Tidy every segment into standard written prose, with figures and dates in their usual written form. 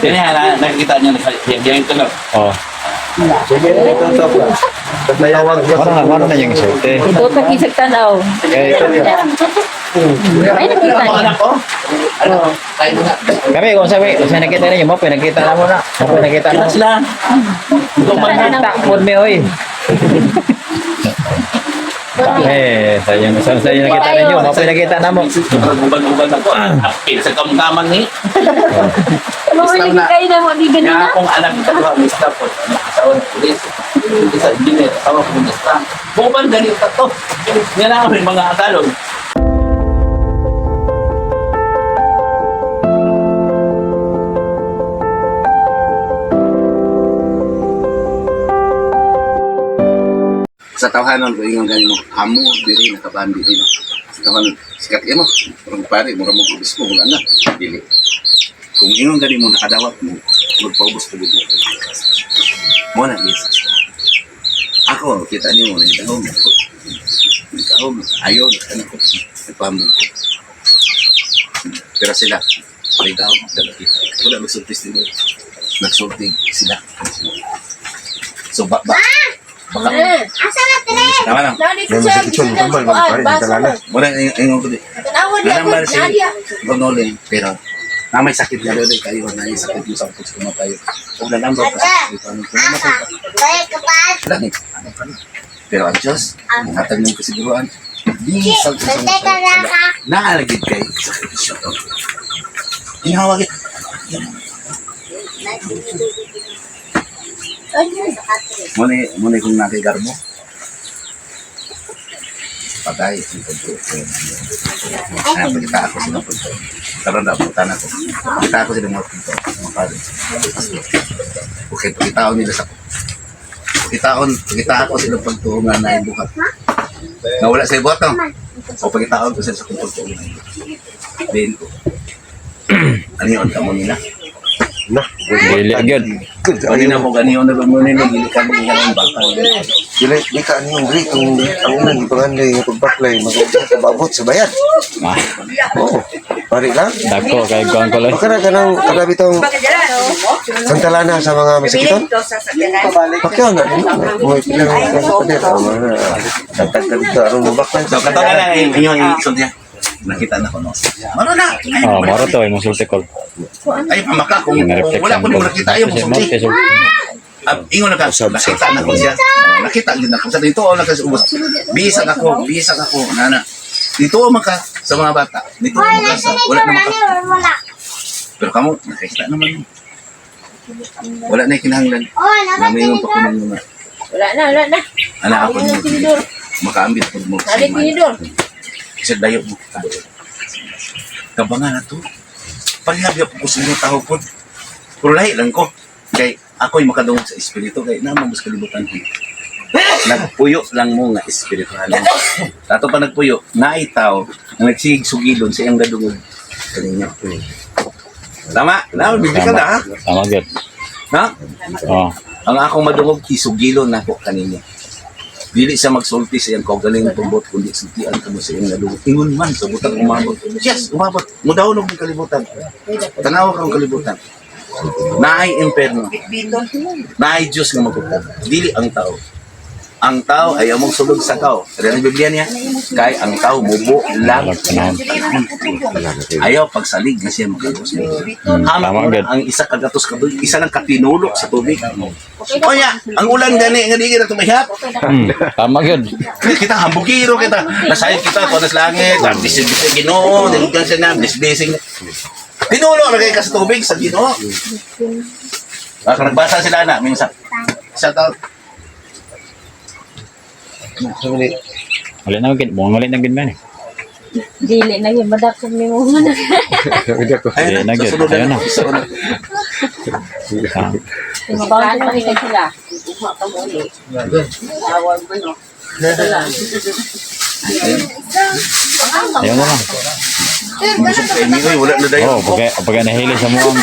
Yan yan, nakikita niyo, yan ito lang. Oh. Sige, dito ang sofa. Tawag ko. Wala na yung isulti. Ito takisag tanaw. Kay Ay, nakita Ako niya. anak ko. Ano? Tayo na. kami kung sabi, kung sa nakita ninyo mo, pinakita na mo na. Mo pinakita na. Kita sila. Ito man na. Takot mi oy. Eh, sa inyo, sa inyo nakita ninyo, mo pinakita na mo. Uban-uban ako. Apil sa kamkaman ni. Mawali kayo na mo, di Nga ganun na. akong anak sa duha may staff po. Asawa ng pulis. Isa engineer, asawa ko ng staff. Bukan ganito to. Yan ang aming mga atalon. Sa tawhanon ko ingon gani mo amo diri nakabandi diri sa tawhanon sikat mo murag pare murag mo obispo wala na dili kung ingon gani mo nakadawat mo magpaubos pagud mo mo na yes ako kita nimo na dahom ko nagkahom ayo ano ko nagpamog ko pero sila may dahom dala kita wala magsulti sila nagsulti sila so ba ba baka Asa na tere? Tama lang. Yan sa kitchen, tambal, pare, dala na. Wala yung ingon ko di. Nanambal si Gonolin, pero na may sakit na doon kayo, na may sakit yung sa pag kumatayo. Kung nanambal pa sa sakit, ano Asa? Balik ka pa. langit. Pero ang Diyos, ang hatag ng kasiguruan, di sa Bantay ka na ka. naalagid kay sakripisyo to. Ginawagit. Muna, muna kung nakigarbo. Patay ang pagto. Ah, pagkita ako silang pagto. Karon na, putan ako. Pagkita ako silang mga pagto. Mga pare. Okay, pagkitaon nila sa pagkitaon, pagkita ako silang pagto nga naibuhat. Nawala sa ibuhat, no? O pagkitaon ko sila sa kong pagto. Then ko. Ano yun, kamo nila? Na. Dili gyud. Good. Ano na ko ganiyon na mo nila, gili ka mo nga baka. Dili, di ka ano yung Greek, kung ang unang ipanganday nga pagbaklay, mag-abot sa bayad. Ah, Oo. Pare lang. dako kay kuan ko loy. Baka na ka ng kalabi tong santalana sa mga masakiton. Pakyaw na. May pila ng mga pader. Tagtag ka dito. Aron mo baklay. So, kato na lang yung isulti niya. Nakita na ko, no? Maro na! Ay, Oh, moro to imong sulti kol. Ay, pamaka. Kung wala ko nimo nakita, ayaw mo sulti. Ah, ingon na ka, nakita na ko siya. Nakita gid na ko. Sa dito, na kasi ubos. Bisag ako, bisag ako. Nana. Dito man ka sa mga bata. Dito man ka sa, wala na maka. Wala. Pero kamo, nakita naman. Wala na yung kinahanglan. Oh, nabat Namingon pa ko ng mga. Wala na, wala na. Ana ako Ayun ang nimo. tinidor. Makaambit po mo. Nalik tinidor. Kasi dayo mo. Kabangan na to. Paghihagya po ko sa inyo tao po. Pero lahi lang ko. Kay ako'y makadungog sa espiritu. Kay naman mas kalibutan ko. Nagpuyo lang mo nga espiritual. Tato pa nagpuyo, naay tao na nagsigig sugilon sa iyang gadungog kaninyo. Tama? Tama, bibig ka na ha? Tama gyud. Ha? Oh. Ang akong madungog, isugilon nako kaninyo. Dili siya magsulti sa iyang kaugaling tubot, kundi sultian ka mo sa iyang nadungog. Ingon man, sa butang umabot. Yes, umabot. Mudawnog ang kalibutan. Tanawa kang kalibutan. Naay imperno. Naay Diyos nga maghukom. Dili ang tao. Ang tao ay among sulod sa tao. Kaya ang Biblia niya, kay ang tao mubo lang. Walang panahon. Ayaw pagsalig na siya makagos. Tama Hamak gyud. ang isa kagatos ka tubig, isa lang katinulok sa tubig. Onya, ang ulan gani nga di kita tumihap. Tama gyud. Kita hambugiro kita. Nasayod kita kuha sa langit. Blessing sa Ginoo, diligan siya na blessing. Tinulo ra kay ka sa tubig sa Ginoo. Baka nagbasa sila na minsan. Shout out. Wala na gyud, mo wala na gyud man. eh. Dili na yun, madakop ni mo na. Ayun Ayun na, na, gyud. susunod Ayun na. na. Susunod. Ah. Mabawan pa rin sila. Ugma pa mo ulit. Tawag mo, no? Ayun na lang. Busog kay Minoy, wala na dayon. Oh, pagka pagka nahili sa muang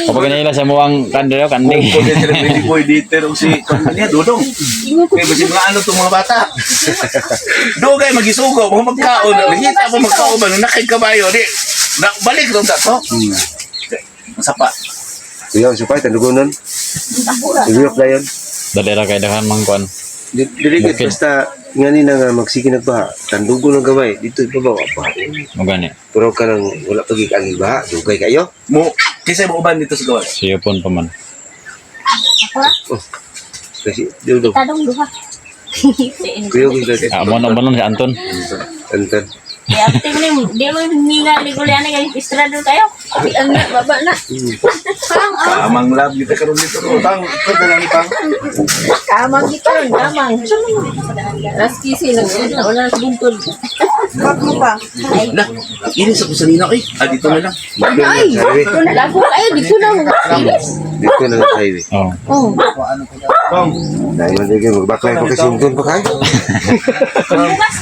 pagka nahili sa muang kandilo kanding. Kung sila pwede boy dito si niya dudong. Kaya basi mga ano itong mga bata. Dugay magisugo, mga magkaon, nakita mo magkaon ba nakay kabayo di. Na, balik ron ta to. Ang sapa. Kuya, supay, tandugonon. Sigurok na yun. Dali ra kay daghan mang kuan. Dili gid Bukid. basta nga ni na nga magsige nagbaha, tandugo ng gamay dito ibabaw pa. Mo gani. Pero kanang wala pa gid ang baha, dugay kayo. Mo kaysa mo uban dito sa gawas. Siyopon pa man. Oh. Kasi dito Tadong duha. kuya gid. Ah, mo na ba si Anton? Antan. Kaya ate mo ni, di mo ninga ligulian na kayo, istrado tayo. Ang na, baba na. Kamang lab kita karon dito. Tang, kada lang tang. Kamang kita ron, kamang. Las kisi, wala na sa buntod. Na, ini sa kusanina oy. Ah, dito na lang. Dito na lang sa highway. Lago kayo, dito na. Dito na lang sa highway. Oh. Oh. Dahil man din magbaklay pa kasi yung pa kayo.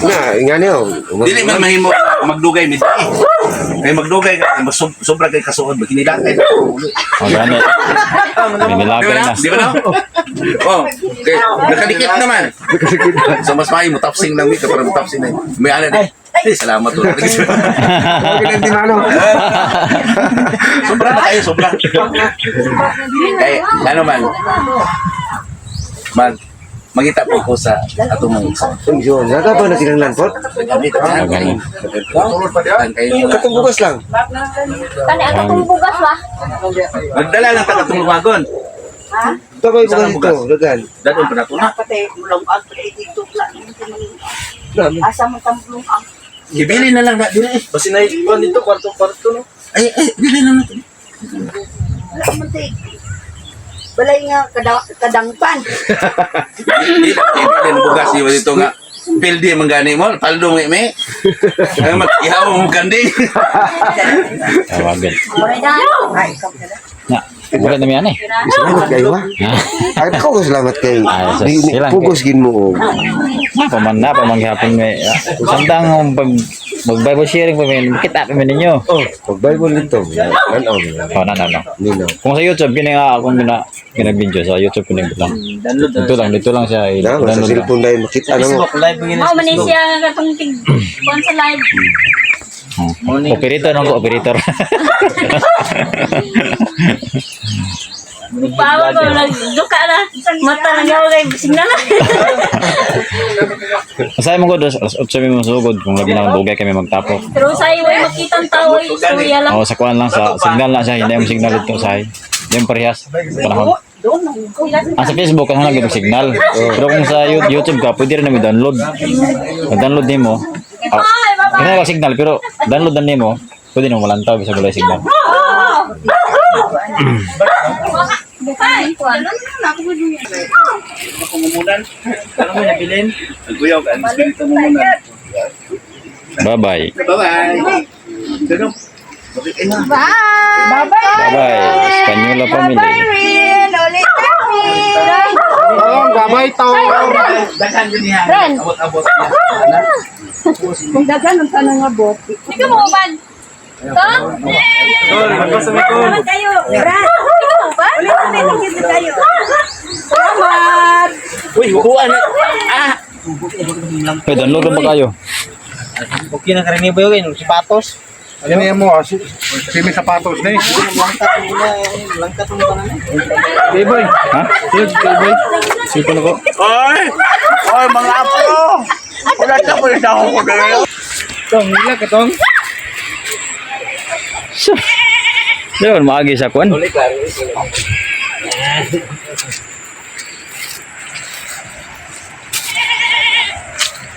Na, nga niyo. Dili man mahimo magdugay mid. Kay magdugay ka sobra kay kasuod kinilakay. Oh, gani. Binilakay na. Di ba na? Oh, okay. Nakadikit naman. Nakadikit na. So mas maayo mo tapsing lang mi ka para mo tapsing na. May ana di. Ay, salamat to. Hindi na ano. Sobra na kayo, sobra. Kay ano man. Mag mangita po ko sa atong mga isa. Ang yun, nagaba na silang landport. Gani. Katong bukas lang. Kani ang katong bugas ba? Magdala lang taga atong lumagon. Tabay Saan ang bukas ito, dagan. Dadon pa nato na. Pati, mulungag, pati dito, Dami. Asa mo tamblungag. Ibili na lang na dili eh. Basta na ikuan dito, kwarto-kwarto no. Ay, ay, dili na nato. Wala man tay. Balay nga kadangpan. Di ibili na bugas di ba dito nga. Pildi man gani mo, paldo mo mi. Ay mag ihaw mo kanding. Tawagan. Ay, ikaw pala. Na, wala na miyan eh. Salamat kayo ha. Ay, ako salamat kayo. Ay, silang. Pugos gin mo. Paman na, pamanghapon may. Samtang pag mag Bible sharing pa may kita pa may ninyo. Oh, pag Bible nito. Ano? Oh, na na na. Nino. Kung sa YouTube kini nga akong gina gina video sa YouTube kini lang. Download na. Dito lang siya Na, sa i-download lang. cellphone dahil makita na mo. Facebook live mo Mao man ni siya nga katong tig kuan sa live. Hmm. Operator nang ko operator. Pawa ko lang duka na. Mata lang gawa kay signal na. Masaya mo ko dos alas 8 mi masugod kung labi na dugay kami magtapok. Pero sa iyo ay makitang tao ay suya lang. Oh, sa kuan lang sa signal lang siya, hindi mo signal dito sa Hindi mo parehas. Panahon. Ah, sa Facebook ang lagi signal. Pero kung sa YouTube ka, pwede rin na download. Mag-download nimo. Ah, hindi ka signal pero download na nimo, pwede na malantaw bisa wala signal. Ay, Kumumunan. Ano mo nabilin? Nagkuyaw ka ang espiritu mo muna. Bye-bye. Bye-bye. Ganun. Okay, ay na. Bye-bye. Espanyola family. Rin, ulit Daghan din niya. Abot-abot. Kung dagan ang tanong nga bot. Hindi ka mo uban. To? Tol, magpasa mo tol. Salamat kayo. Ran. Hindi ka mo uban? Ulit ulit ulit kayo. Salamat! Uy, hukuan na. Ah! Uy, download na ba kayo? Okay na karini ba yun? Sapatos. Ano yan mo? Si may sapatos na eh. Langkat mo pa na. Playboy. Ha? Playboy. Sipon ako. Oy! Oy, mga apo! Wala na ko na ako ko na. Tong, hila ka tong. Yun, maagi sa kuan.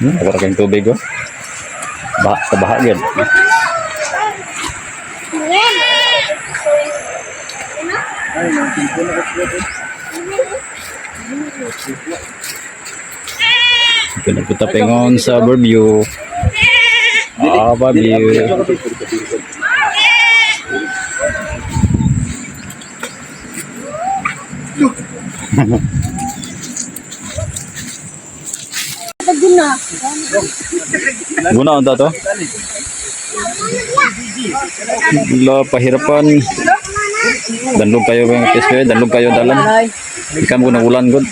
Wala kayong tubig oh. Baha, sa baha yun. Pinapunta pingon sa Overview. Ah, Overview. Guna unta to. Wala, pahirapan. Danlog kayo ba yung PSP? Danlog kayo dalan. Ikaw mo na ulan gud.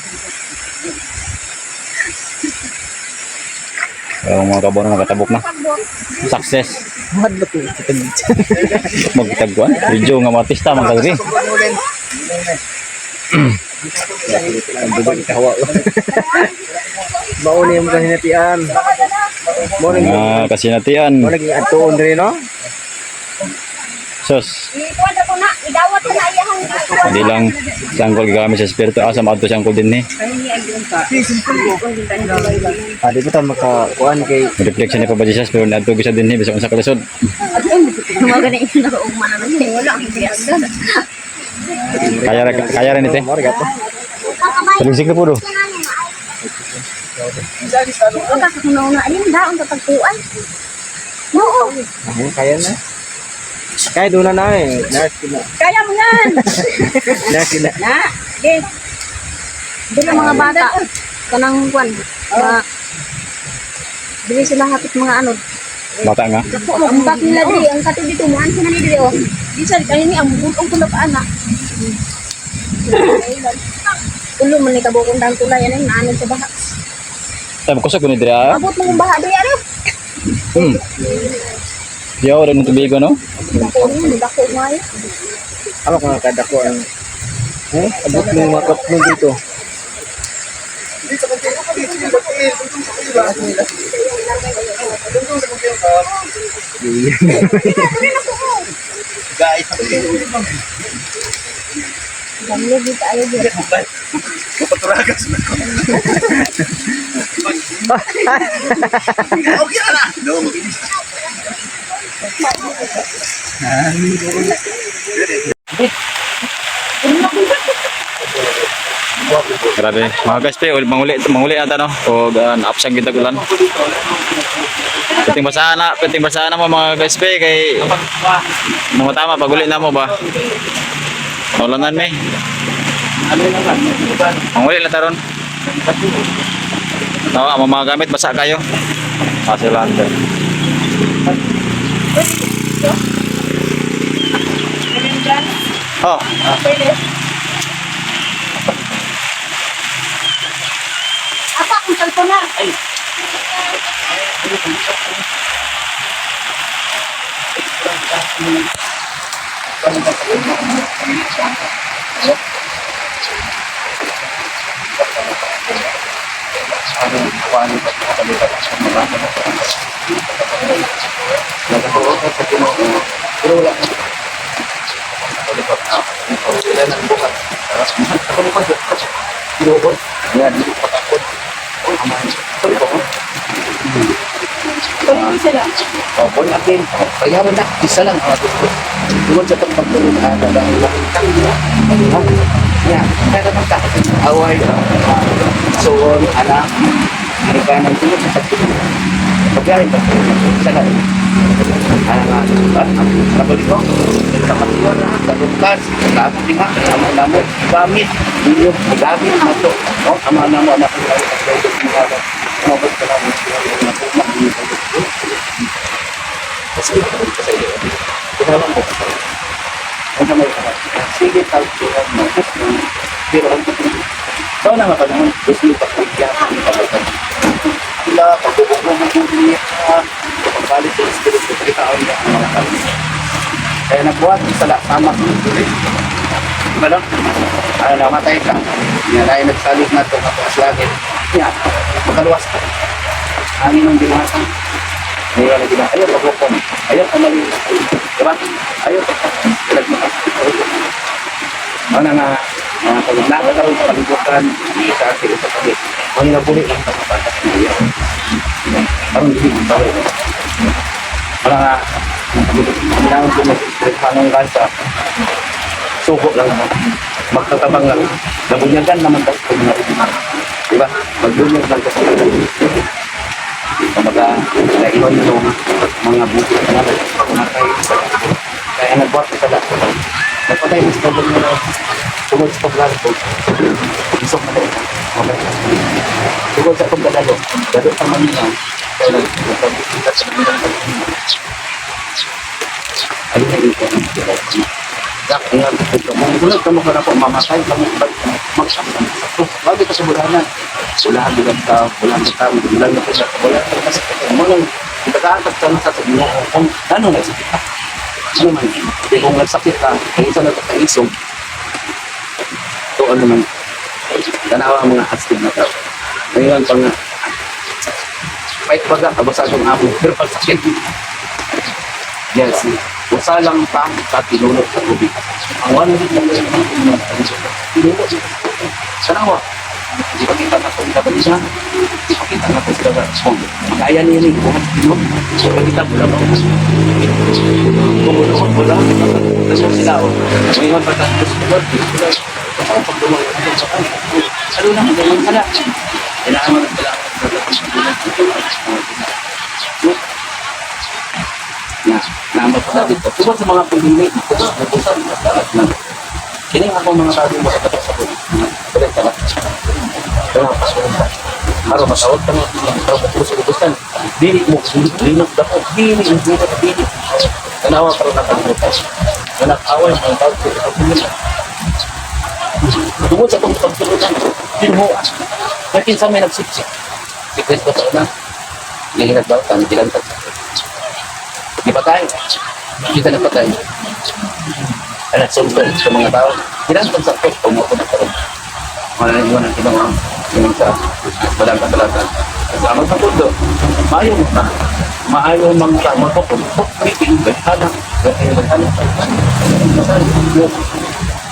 Ang mga kabono nakatabok na. Success. Magtagwan. Video nga mga artista mga kalri. Mauni mo kasinatian. Mo nang Mga kasinatian. mo naging atuon diri no. Sos, Ikuan ko na, idawat ko na iyahang hindi lang si Uncle gigamit sa espiritu. Asa maadto si Uncle din ni. Ah, di ba ta makakuan kay Reflection ni Papa Jesus pero naadto gyud siya dinhi bisag unsa kalisod. Mga ganun yung nakaugma na naman. Wala akong siyagdan. Kaya ra ni te. Mo gato. Taligsik na po do. Wala ka kung nauna. Ayun, daon sa tagpuan. Oo. Ayun, kaya na. Kaya doon na na eh. Nurse na. Kaya mo yan. Nurse na. Na, okay. Dili mga bata. Kanang kwan. Ma, dili sila hapit mga ano. Bata nga. Dako mo ang bak nila dili ang kato dito mo ansa na ni dili oh. Di sa kani ni ang bugong ko na pa ana. Ulo man ni kabukong dang tulay ano naanod sa baha. Tay kusog ko ni diri ah. Abot mo kung baha dili ano. Diyaw rin ng tubig no. Dako mo dako mo ay. Ano ka kadako ang Eh, abot mo mga katlong dito. Gamlo gid ayo gid. Paturagas na ko. Okay na. No, mag-inis. Grabe. Mga guys, pe, manguli, manguli ata no. O naapsang kita ulan. Penting basahan na mo mga guys, pe, kay mga tama pag uli na mo ba. Ulanan me. Manguli na taron. Tawa, ang mga gamit basa kayo. Pasilan. Oh. Apa akong cellphone na. Oh, born again. Bayaran na. Isa lang. Tungod sa itong pagtulog, dahil lang Ya, kaya naman ka. Away. So, anak, ano ka ng tungod sa pagtulog. Pagyarin pagtulog. Isa lang. Anak, Katoliko, Kapatiwan na, Kalukas, Kaputinga, Ama namo, gamit, inyong gamit na to. No? Ama namo, anak ko, umabot ka lang, kasi sa iyo. Kinahanglan ko sa iyo. Ano may sige tagtuhan mo. Pero ang Sa na nga panahon, gusto niyo pagkikya, pagkikya. Sila, pagbubugong ng niya, pagbalik sa espiritu, pagkitaon niya ang mga tao. Kaya nagbuhat, isa lang, sama ko. Diba lang? Ano, namatay ka. Yan ay nagsalig na ito, kapag langit. Yan, makaluwas ka. Angin ang binuhatan. Ayaw na gina. Ayaw paghukom. Ayaw pamali. Diba? Ayaw pagpapalagmakas. Ano nga, mga pag nakakaroon sa kalibutan, sa akin sa pag Ang nabuli lang sa kapatas na iyo. Parang hindi mo tao. Wala nga, kailangan ko mag-panong kansa. Suko lang ako. Magtatabang lang. Nabunyagan naman tapos pag mga Diba? Magbunyag lang kasi. Kumbaga, naiwan yung mga buko na kumatay. Kaya nagbuhat sa lahat. Nagpatay mo sa pagbuhat tungod sa paglalaro. Isok na tayo. Okay. Tungod sa paglalaro, laro sa Manila. Kaya nagpapakita sa Manila. Ayun na ito. Ingat, kung gulat ka mo ka na po, mamatay ka mo, magsaktan sa krus. Bagay ka sa bulanan. Wala ka ka, wala ka tao, wala ka sa wala ka kasi mo lang nagkaantak ka na sa Ginoo kung ano nagsakit ka. Ano man, kung nagsakit ka, kung isa na ka kaisog, Tuon naman. Tanawa ang mga astig na tao. Ngayon pa nga. Kahit baga, kabasa akong amo, pero pagsakit. Yes. Usa lang pa ka tinulog sa tubig. Ang 100 na lang tinulog. Tanawa. Di pa kita na kung dapat siya. Di pa kita na kung sila ba. Kaya niya ni buhat tinulog. So kita pula ba? Kung wala, tapos sila. Ngayon pa tapos ano na, ganyan pala. Kailangan mo pala. Na, naama pa dito. Tungkol sa mga pagdili, nabusan, na. Kini ako mga tao mo sa katok sa puno. Balik ka na. Pero pasukan ka. Haro matawag ka nga, tawag ka sa ubusan. Dili mo, linok dako, dili, dili, dili. Tanawa karon nakalimutan. Nanakaway mga tao sa puno. Tungod sa itong pagtulunan, tinhuan. May kinsa may nagsipsip. Si Kristo sa una, gihinagbaltan, gilantad sa krus. Di ba tayo? Kita na patay. Ay, nagsulto sa mga tao. Gilantad sa krus, pumuko na karon. Wala na iwan ang ibang mga yung sa walang kasalatan. Kasama sa tundo, maayo mo ka. Maayo mang ka, magpapun. Bayaran. Bayaran.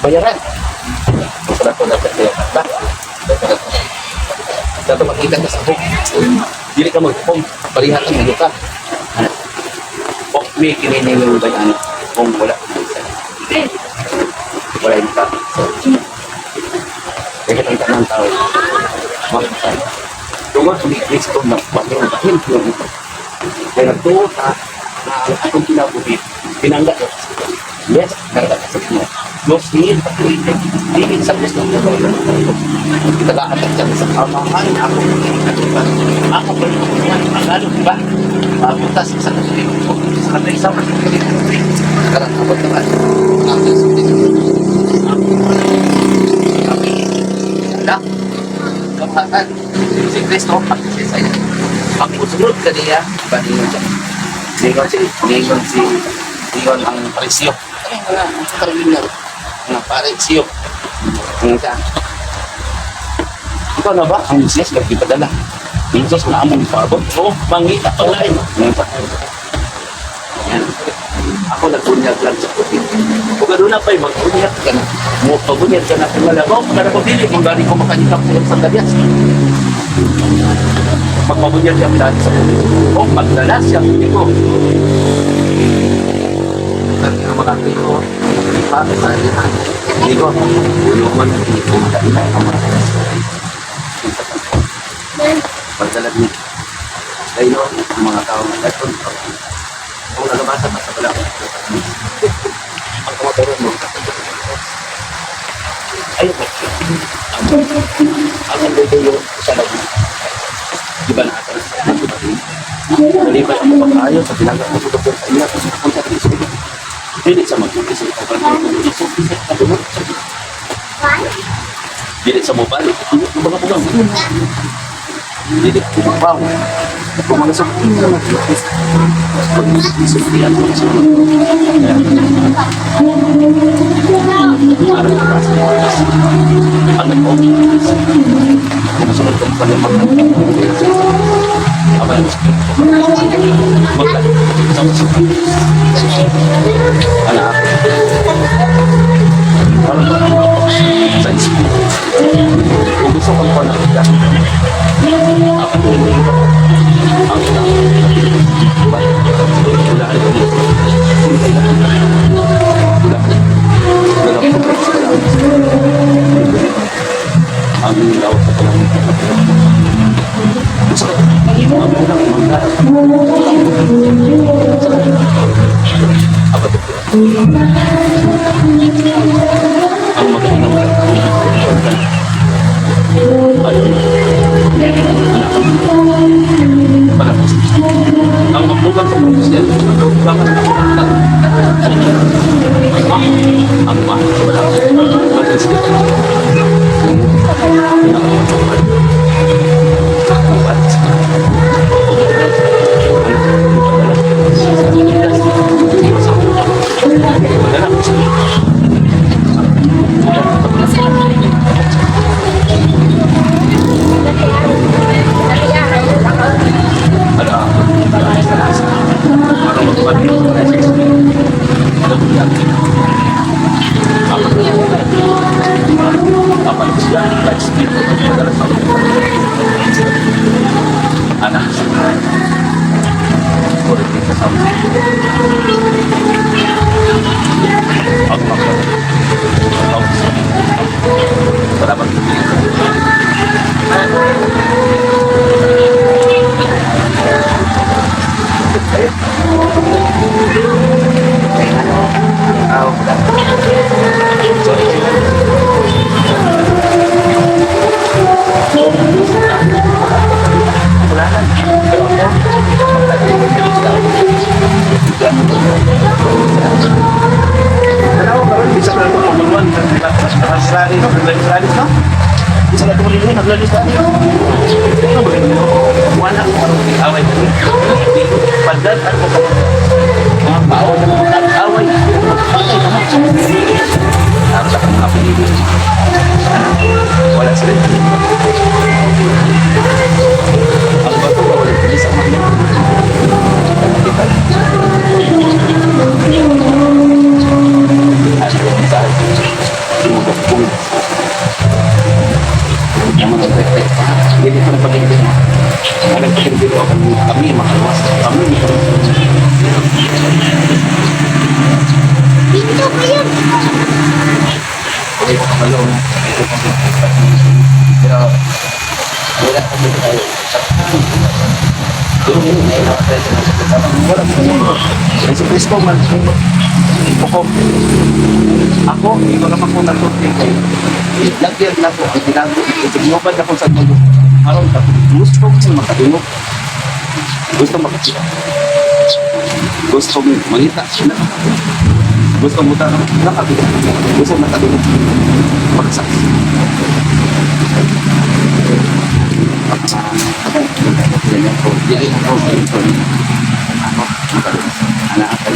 Bayaran. Dato makita ka sa book. Dili ka magpong, parihat ang iyo ka. Ano? Bok may kininiwi ba yan? Kung wala. Wala yung ka. Kaya kitang tanang tao. Makita. Tungod ni Kristo na bahin yung ito. Kaya nagtuo ka na ang atong kinabuhi, pinangga ka. Yes, pinangga ka sa kanya. Los niil patuloy. Dili sa gusto ko. Itagaan ka dyan sa amahan ako. Ako pa rin ang ano, di ba? Mapuntas sa katuloy. Sa katuloy, sa katuloy. Karang abot naman. Ala, kapatan. Si Kristo, pagkisay. Pagkusunod ka niya, baningon siya. Ningon si, ningon si, ningon ang parisyo. Ay, mga karawin na. Mga parisyo. Ang siya. Ikaw na ba? Ang Mesias, nagpipadala. Jesus na among ipaabot. Oo, mangita pa lang. Yan. Ako nagbunyag lang sa puti. Kung gano'n na pa'y magbunyag ka na. Mo, pabunyag ka na kung wala mo, kung ano pabili, kung gano'n ko makanikap sa iyong sandalias. Magpabunyag siya dahil sa puti. O, magdala siya puti ko. Ang mga tiko, ipa, sa lihan. Hindi ko, ulungan, hindi ko makaila ang mga pagdalag niya. Dahil no, ang mga tao na daton, kung nalabasa pa sa balakon, ang kamatoro mo, ayun po. Ang nagdudulo sa lagi. Di ba na ata sa Maliban ang pagkaayo sa tinaga mo sa doktor sa ina kung sa Kristo. Dili sa magsulti sa ikaw dili sa mobile. Mga bugang. Dili kumapaw. Kung mga sa ano po? Kung sunod kang pala sa isip. Kung gusto kong panakita, ako ang ina. Ang lawak sa palang ang Apan siya, light speed, padala sa anak. Quality sa sound. Ang mga Salamat. Wala sila. Ang bato ba wala sila sa mga kita. Hindi ko na pag-ibig. Ang pag-ibig ko kami, kami makaluwas. Kami makaluwas. Hindi ko kabalo na. Ito kong Pero, wala ko dito tayo. Pero yun, may nakatry sa mga sa wala ko. Si Cristo man, ako, ako, ikaw naman ko natuloy kay Lagyan na ko, ang tinago, itinubad ako sa tulo. Aron ka, gusto ko makadungog. Gusto makakita. Gusto mo mangita. Gusto mo tanong, nakakita. Gusto mo nakadungog. Makasakit. Anak ako,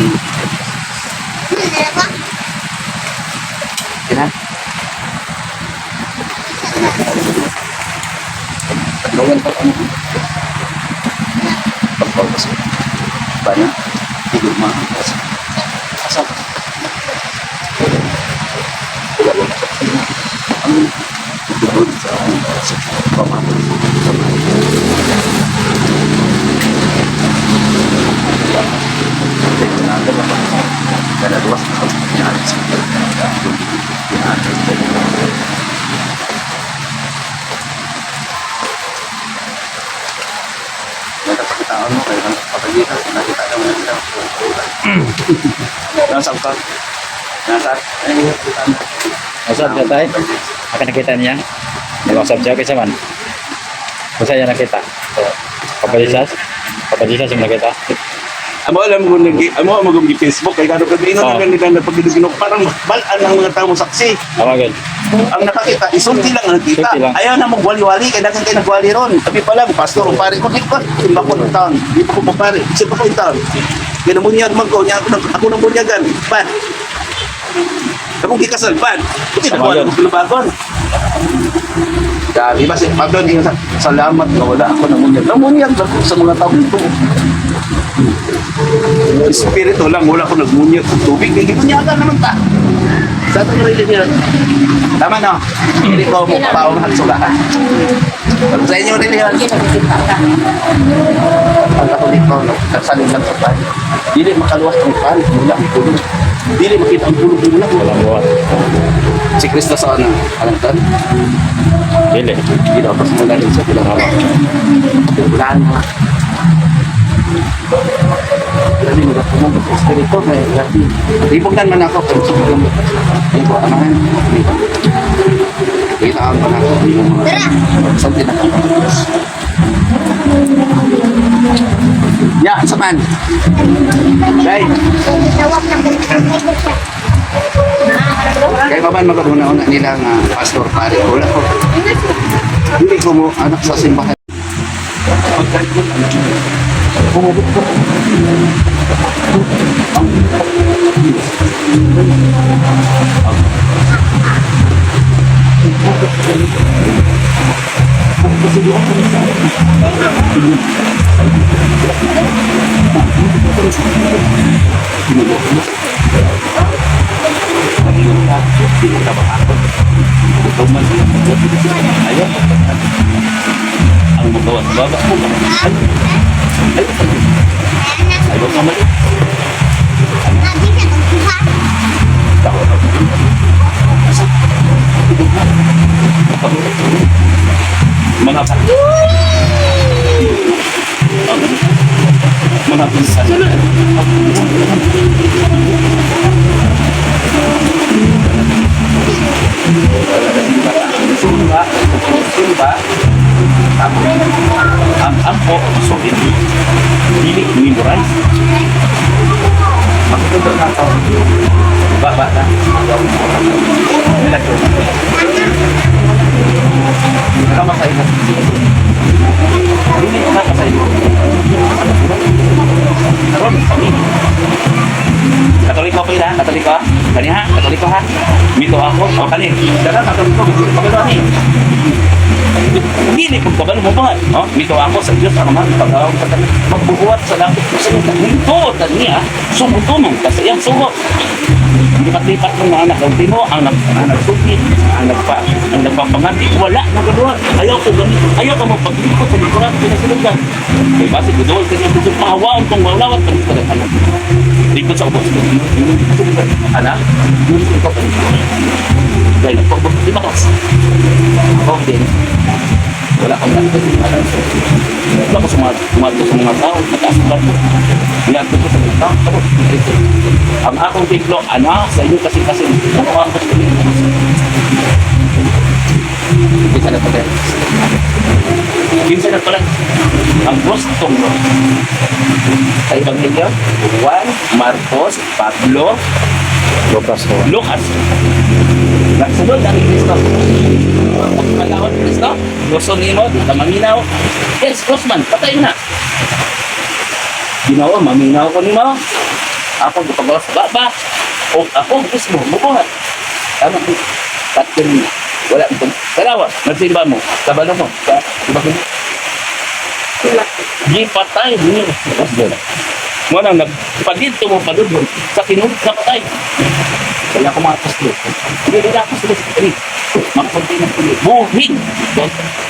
Kina? Paglawan pa ano? Pagpawas. Bana? Hindi ma. Asa? Wala wala. Ang doon sa pamapos sa Nagkapakitaan mo kayo ng kapagita, nakita naman nila. Nasa ka? Nasa? Ay, nakita mo. Usap siya tayo. Aka nakita niya. Nag-usap siya kaysa man. Basta niya nakita. So, Papa Jesus. Papa Jesus yung nakita. Amo alam mo nag amo ang magong Facebook kay kano kami ingon Oo. na nila na pagdidiginok parang balaan ang mga tao mo saksi. Tama gud. Ang nakakita isulti lang ang nakita. Isulti lang. Ayaw na magwali-wali kay daghan kay nagwali ron. Tapi pa lang pastor o pare ko di ko simba ko ng taon. Di pa ko papare. Simba ko ng taon. Ginamunyag man ko nya ako nang ako nang bunyagan. Pan. Akong gikasal pan. Buti Tama na yun. ko kulabagon. Dali ba si Pablo niya salamat nga wala ako namunyag. Namunyag ako sa mga tao ito. Espiritu lang, wala ko nagmunyag sa tubig. Kaya gimunyagan naman ta. Sa atong religion. Tama no? Hindi ko mo paungan sugahan. Sa inyo religion. Ang Katoliko, nagsalig lang sa pan. Dili makaluwas ang pan, wala ang tulog. Dili makita ang tulog, wala. Walang buhat. Si Kristo sa ano, alangtan. Dili. Hindi daw pa sa mga sa bilang hawak. Wala na. Grabe, nagkakumong sa espiritu, may grabe. Ibugnan man ako, pero sa mga Ay, ko, amahan. Kita ang panako, yung mga something na kapatid. Ya, sa man. Day, Kaya pa man maguna-una nila nga pastor pare, wala ko. Hindi ko mo anak sa simbahan. Ayaw. Ang magawa sa baba ko. Ay, ay, ayaw ka mali. Mga pa. Mga pinsan. Sumba, sumba, ang ampo, solid. Dili, memorize. Magtuto na ako. Baba na. Relax. Nakamasay na. Dili, nakasay. Karon, kami. Katoliko ko ila, Katoliko. Kani ha, Katoliko ha. Mito ako, o kani. Dara Katoliko, kabalo ani. Dili kung kabalo mo ba? No? Mito ako sa Dios ang man pagawang sa tanan. Magbubuhat sa langit sa ito niya sumutunong ka sa iyang sugo. Lipat-lipat ng mga anak ang timo, ang nag ang nagsuki, ang nagpa ang nagpapangati, wala nagaduhan. Ayaw ko ganito, ayaw ka magpaglikot sa likuran pinasulod. Kay basi gudol kasi ang gusto pahawaan kung mawlawat pag ito anak. Likod sa ubos. Anak, yun ito pa. Dahil nagpagbot, di ba kas? Ako din. Wala kang nakita. Wala ko sumadto sa mga tao, mataas ang barko. Niadto ko sa mga tao, tapos, ito. Ang akong templo, anak, sa inyo kasing-kasing, ano ang gusto niyo? Kinsa na pala. Kinsa na pala. Ang gustong mo. Sa Ebanghelyo, Juan, Marcos, Pablo, Lucas ko. Lucas. Nagsunod ang Kristo. Pagpalahon Kristo, gusto nimo, di ka maminaw. Yes, Crossman, patay na. Ginawa, maminaw ko nimo. Ako gipagawa sa baba. O ako mismo, mubuhat. Tama ko. Tatlo niya. Wala itong. Kalawa, nagsimba mo. Kabalo mo. Sa, iba ko. Gipatay niyo. Mo nang nagpadito mo padudon sa kinulot na patay. Kaya ako mga apostol. Hindi nila apostol sa Espiritu. Makapunti ng tuloy. Buhin.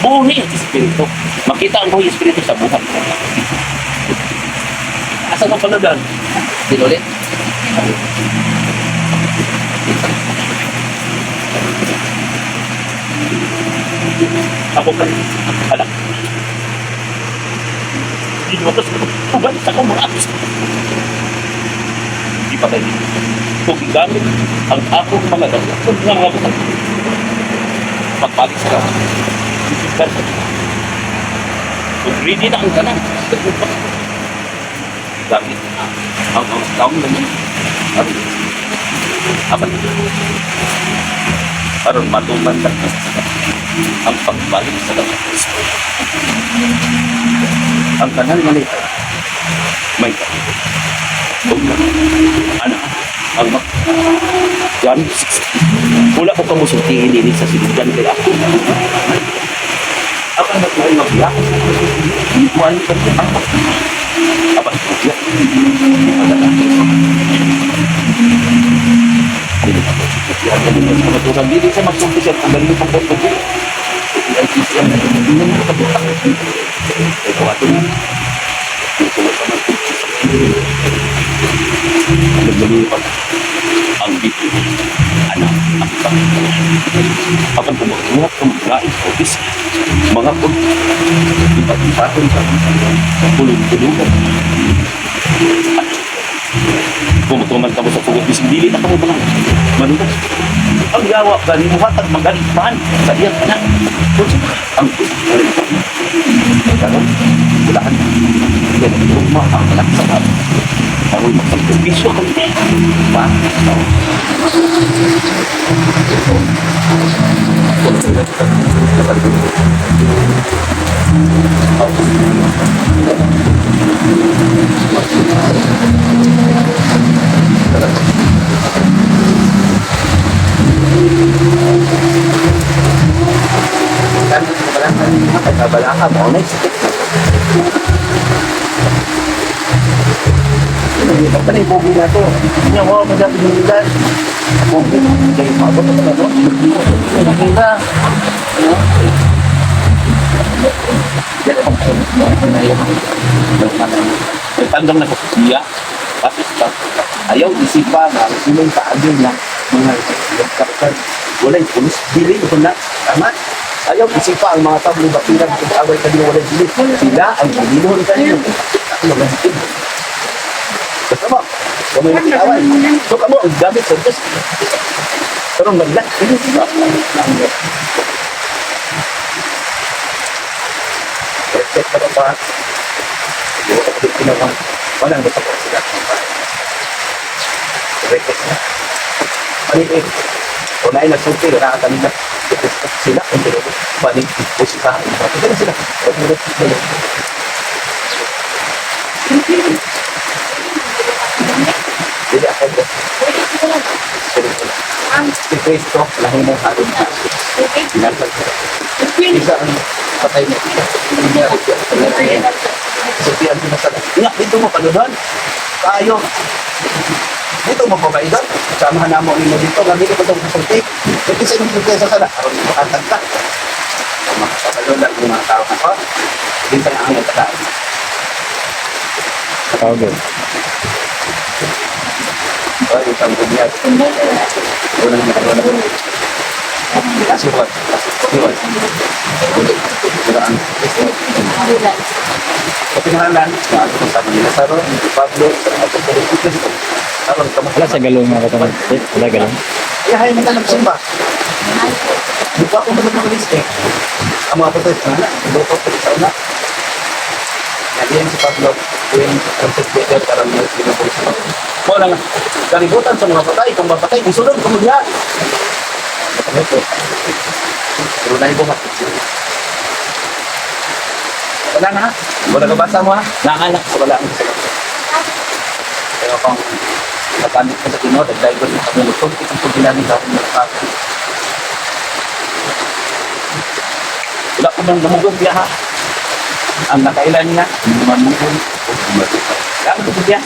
Buhin sa Espiritu. Makita ang buhay Espiritu sa buhay. Asa mo pala doon? Dinulit. Ako pa. Anak. Hindi mo kasi uban sa akong mga apostol. Di pa tayo dito. Kung gamit ang akong mga dapat nga mga butang. Pagbalik sa lawa. Isipkan sa Kung ready na ang tanan, gamit ang mga taong naman. Aron, apat. Aron matuman sa ang pagbalik sa lawa. Ang tanan nga lita, may ano ang mak John 6. Wala ko kamusultihin din sa sinugdan kay ako. Ako ang nagmahal magbiyak. Buwan pa niya ang Apan ko Dili ako. Sa dili sa magsulti siya ang galing pang pagbuo. ITC ang naging kabutak. Ito ato na. Ito sa magsulti sa ang bito. Anak, ang tao. Apan kung magbuhat ka maglain sa office, mga pag ipat-ipaton sa tulog-tulugan. Kung matuman ka mo sa sugot, bisig dili na ka mo mga manugas. Ang yawa gani mo hatag magalipan sa iyang anak. Kung ang karon wala yan ang luma ang anak sa tao. Aron magsakripisyo kami pa tao. Nagkabala ka mo, next. Kanay bogi na to. Nya mo pa dapat yung lugar. Bogi, kay mabot na no. Nakita. Nagtandang na ko siya. Tapos pa, ayaw isipa na ang imong kaagyo na mga kapitan. Walay pulis, dili ko na. Tama? Ayaw isipa ang mga tao ng batiran kung away kanino walay dili. Sila ang ginoo kanino. Ano ba? Basta mo, kung may nakikaway. So kamo, ang gamit sa Diyos. Pero maglat, hindi sila. Respect ka pa. Walang gusto ko sila. Respect na. Maliit. O na nagsulti, wala ka kanina. Sila, kung tinuro. Balik, o sila. Sila sila. Dili ako ko. Si Kristo, lahi mo sa atin. Pinagpag ko. Isa ang patay niya. Sultian mo sa nga, dito mo paludan. Tayo. Dito mo pabaidan. Samahan na mo nimo dito. Gamit ko itong kasulti. Ito sa inyong sulti sa sala. Aron mo katag ka. Makakapalo lang yung mga tao na ko. Dito na ang nagtataan. Tao gyud. Ay, isang bunyag. Unang nakawala. Kasuhan. Kasuhan. Wala ang Kristo. Sa pinangalan, na ako sa nila sa Ron, ni Pablo, sa Apostol ni Kristo. Aron kamo. Wala sa galong mga katanong. Eh, wala galong. Ay, hay man lang simba. Di pa ako mag-release eh. Ang mga apostol sa una, luto ko sa una. Nadiyan si Pablo, tuwing Francis Peter, karang niya sila po sa Mo lang, kalibutan sa mga patay, kung mapatay, kung sunod, kung magya. Ano po? Pero na ibuhat. Wala na ha? Wala ka basa mo ha? Naanak sa wala ang sa. Pero kung nagamit ko sa Ginoo, nagdaigon na kami lutong, itong pagbilanin sa akong mga. Wala ko nang namugong biya ha. Ang nakailan niya, mamugong o gumalupa. Kaya ko biya.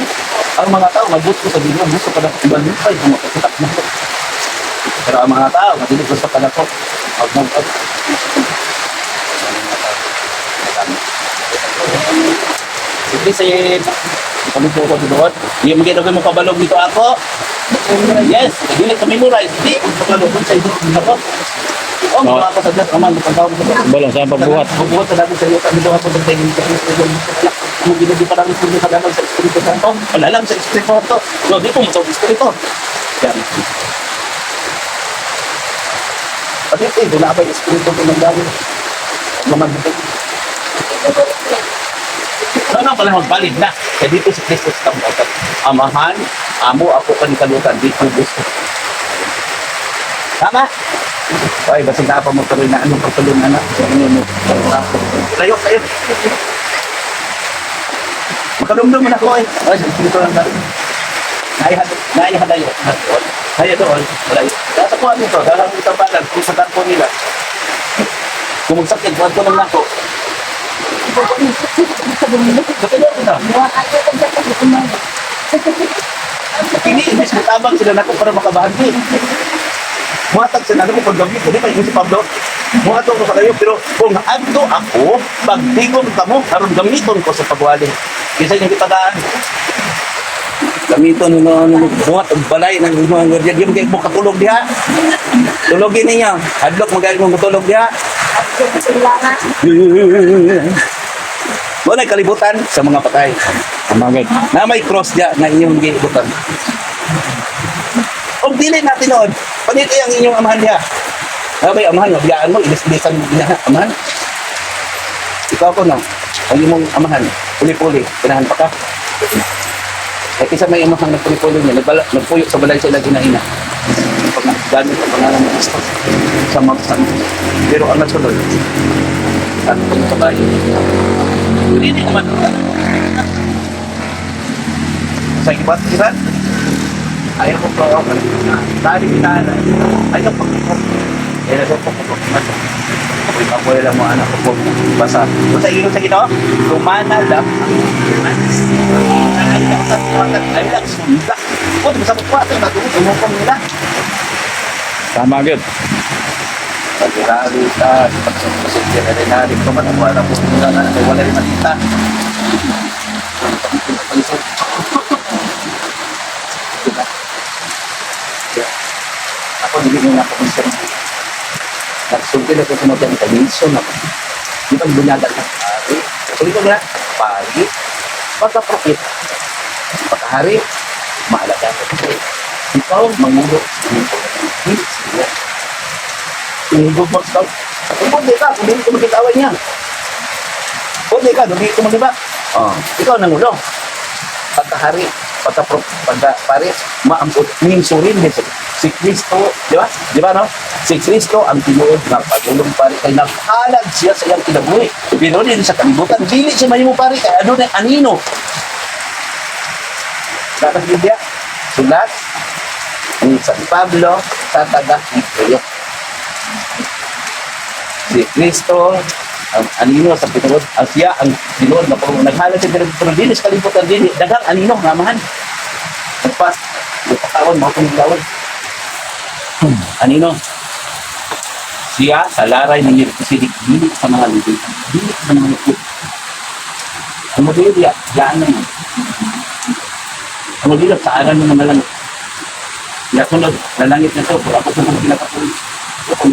Ang mga tao, magusto sa Ginoo, gusto pa na gumalupay, gumapatak na ko. Pero ang mga tao, madilig gusto pa na ko, magmugod. Ang mga tao, nagamit. Sige, sige. Kami po ko doon. Hindi mo ginawa mo kabalog nito ako. Yes, dili kami memorize. Di, kabalog sa ito. Ako. Oh, mga ako sa Diyos, aman, pagkawag ko. Balong sa pagbuhat. Bubuhat sa dagat sa iyo, kami doon ako sa tingin sa Kristo. Ang ginagawa pa namin sa dagat sa Espiritu Santo. Wala lang sa Espiritu Santo. No, di ko mo sa Espiritu. Yan. Pati ito, wala pa yung Espiritu ng dagat. Mamagbitin. No, no, pala magbalid na. Kaya dito si Kristo sa tambakan. Amahan, amo, ako kanikalutan, dito gusto. Tama? Ay, basta na pa mo tuloy na anong pagtuloy na anak. So, ano mo? Tayo, tayo. Makalumdum na ako eh. Ay, sa dito lang tayo. Naihadayo. Kaya doon, wala. Nasa kuha nito, dahil ang tambalan, kung sa tampo nila. Kung magsakit, buwan ko lang nako. Sa tinawag na. Kini, imbis mutabang sila nako para makabahagi. Muhatag sila nako pag gabi, di pa yung si Pablo. Muhatag ko sa kayo, pero kung adto ako, pagtigom kamo, aron gamiton ko sa pagwali. Kinsa inyong gitagaan. Gamiton nino ano buhat og balay ng mga gwardiya, di mo kay mo katulog diha. Tulogin ninyo. Hadlok magaling mo katulog diha. Wala kalibutan sa mga patay. Tama gyud. Na may cross diya na inyong gibutan. Og dili na tinuod, paniti ang inyong amahan diha. Abay amahan, mabiyaan mo, ilis-ilisan mo diha, amahan. Ikaw ko no, ang imong amahan, puli-puli, pinahan pa ka. Eh, kaysa may amahan na puli-puli niya, nagpuyo sa balay sa ilang ina-ina. Pag gamit ang pangalan ng Kristo sa mga sa. Pero ang nasunod, at pagkabayo, hindi naman. Sa iba't iban, ayaw ko pa ako. Tali kita ayaw pa ko. Eh, nasa po ko. Uy, abuela mo anak ko po. Basta, basta ingon sa Ginoo, lumana lang ang ay lang sa ay lang sunda. O, di ba sa kuwa ito, natulog, umukong nila. Tama gyud. Pag-irari ka, pagsusunod na rin natin, kung ano, wala po na na, wala rin makita. Diba? Ako, hindi mo na ako concern. Nagsulti na ko sunod ang kaminso na. Di ba bunyagan ka? Pari. Tuloy ko na. Pari. Pagka-prophet. Pagkahari. Mahalaga. Ikaw, mangulo. Hindi siya. Tinigog mo sa kung hindi ka, kung hindi ko magkikaway niya. Kung hindi ka, hindi ko magiba. Oh, ikaw nangulo. Pagkahari, pagka pari, maampot, minsurin dito. Si Kristo, di ba? Di ba, no? Si Kristo ang tinuod ng pagulong pari kay naghalad siya sa iyang kinabuhi. Pero din sa kalibutan, dili siya mahimo pari kay ano na anino. Dapat Biblia, sulat ni San Pablo sa taga Hebreo. Si Kristo ang anino sa tinuod, ang siya ang tinuod na pag naghalad siya pero, pero dili sa kalibutan dili daghang anino nga mahan. Nagpas, nagpakaon, mga kumigawon. Anino? Siya sa laray ng Melchizedek, dili sa mga Levita, dili sa mga Levita. Ang modelo diya, diyaan na yun. Ang modelo, sa aral ng mga langit. Nasunod, lalangit na ito, pero ako po kung pinakatuloy. Ako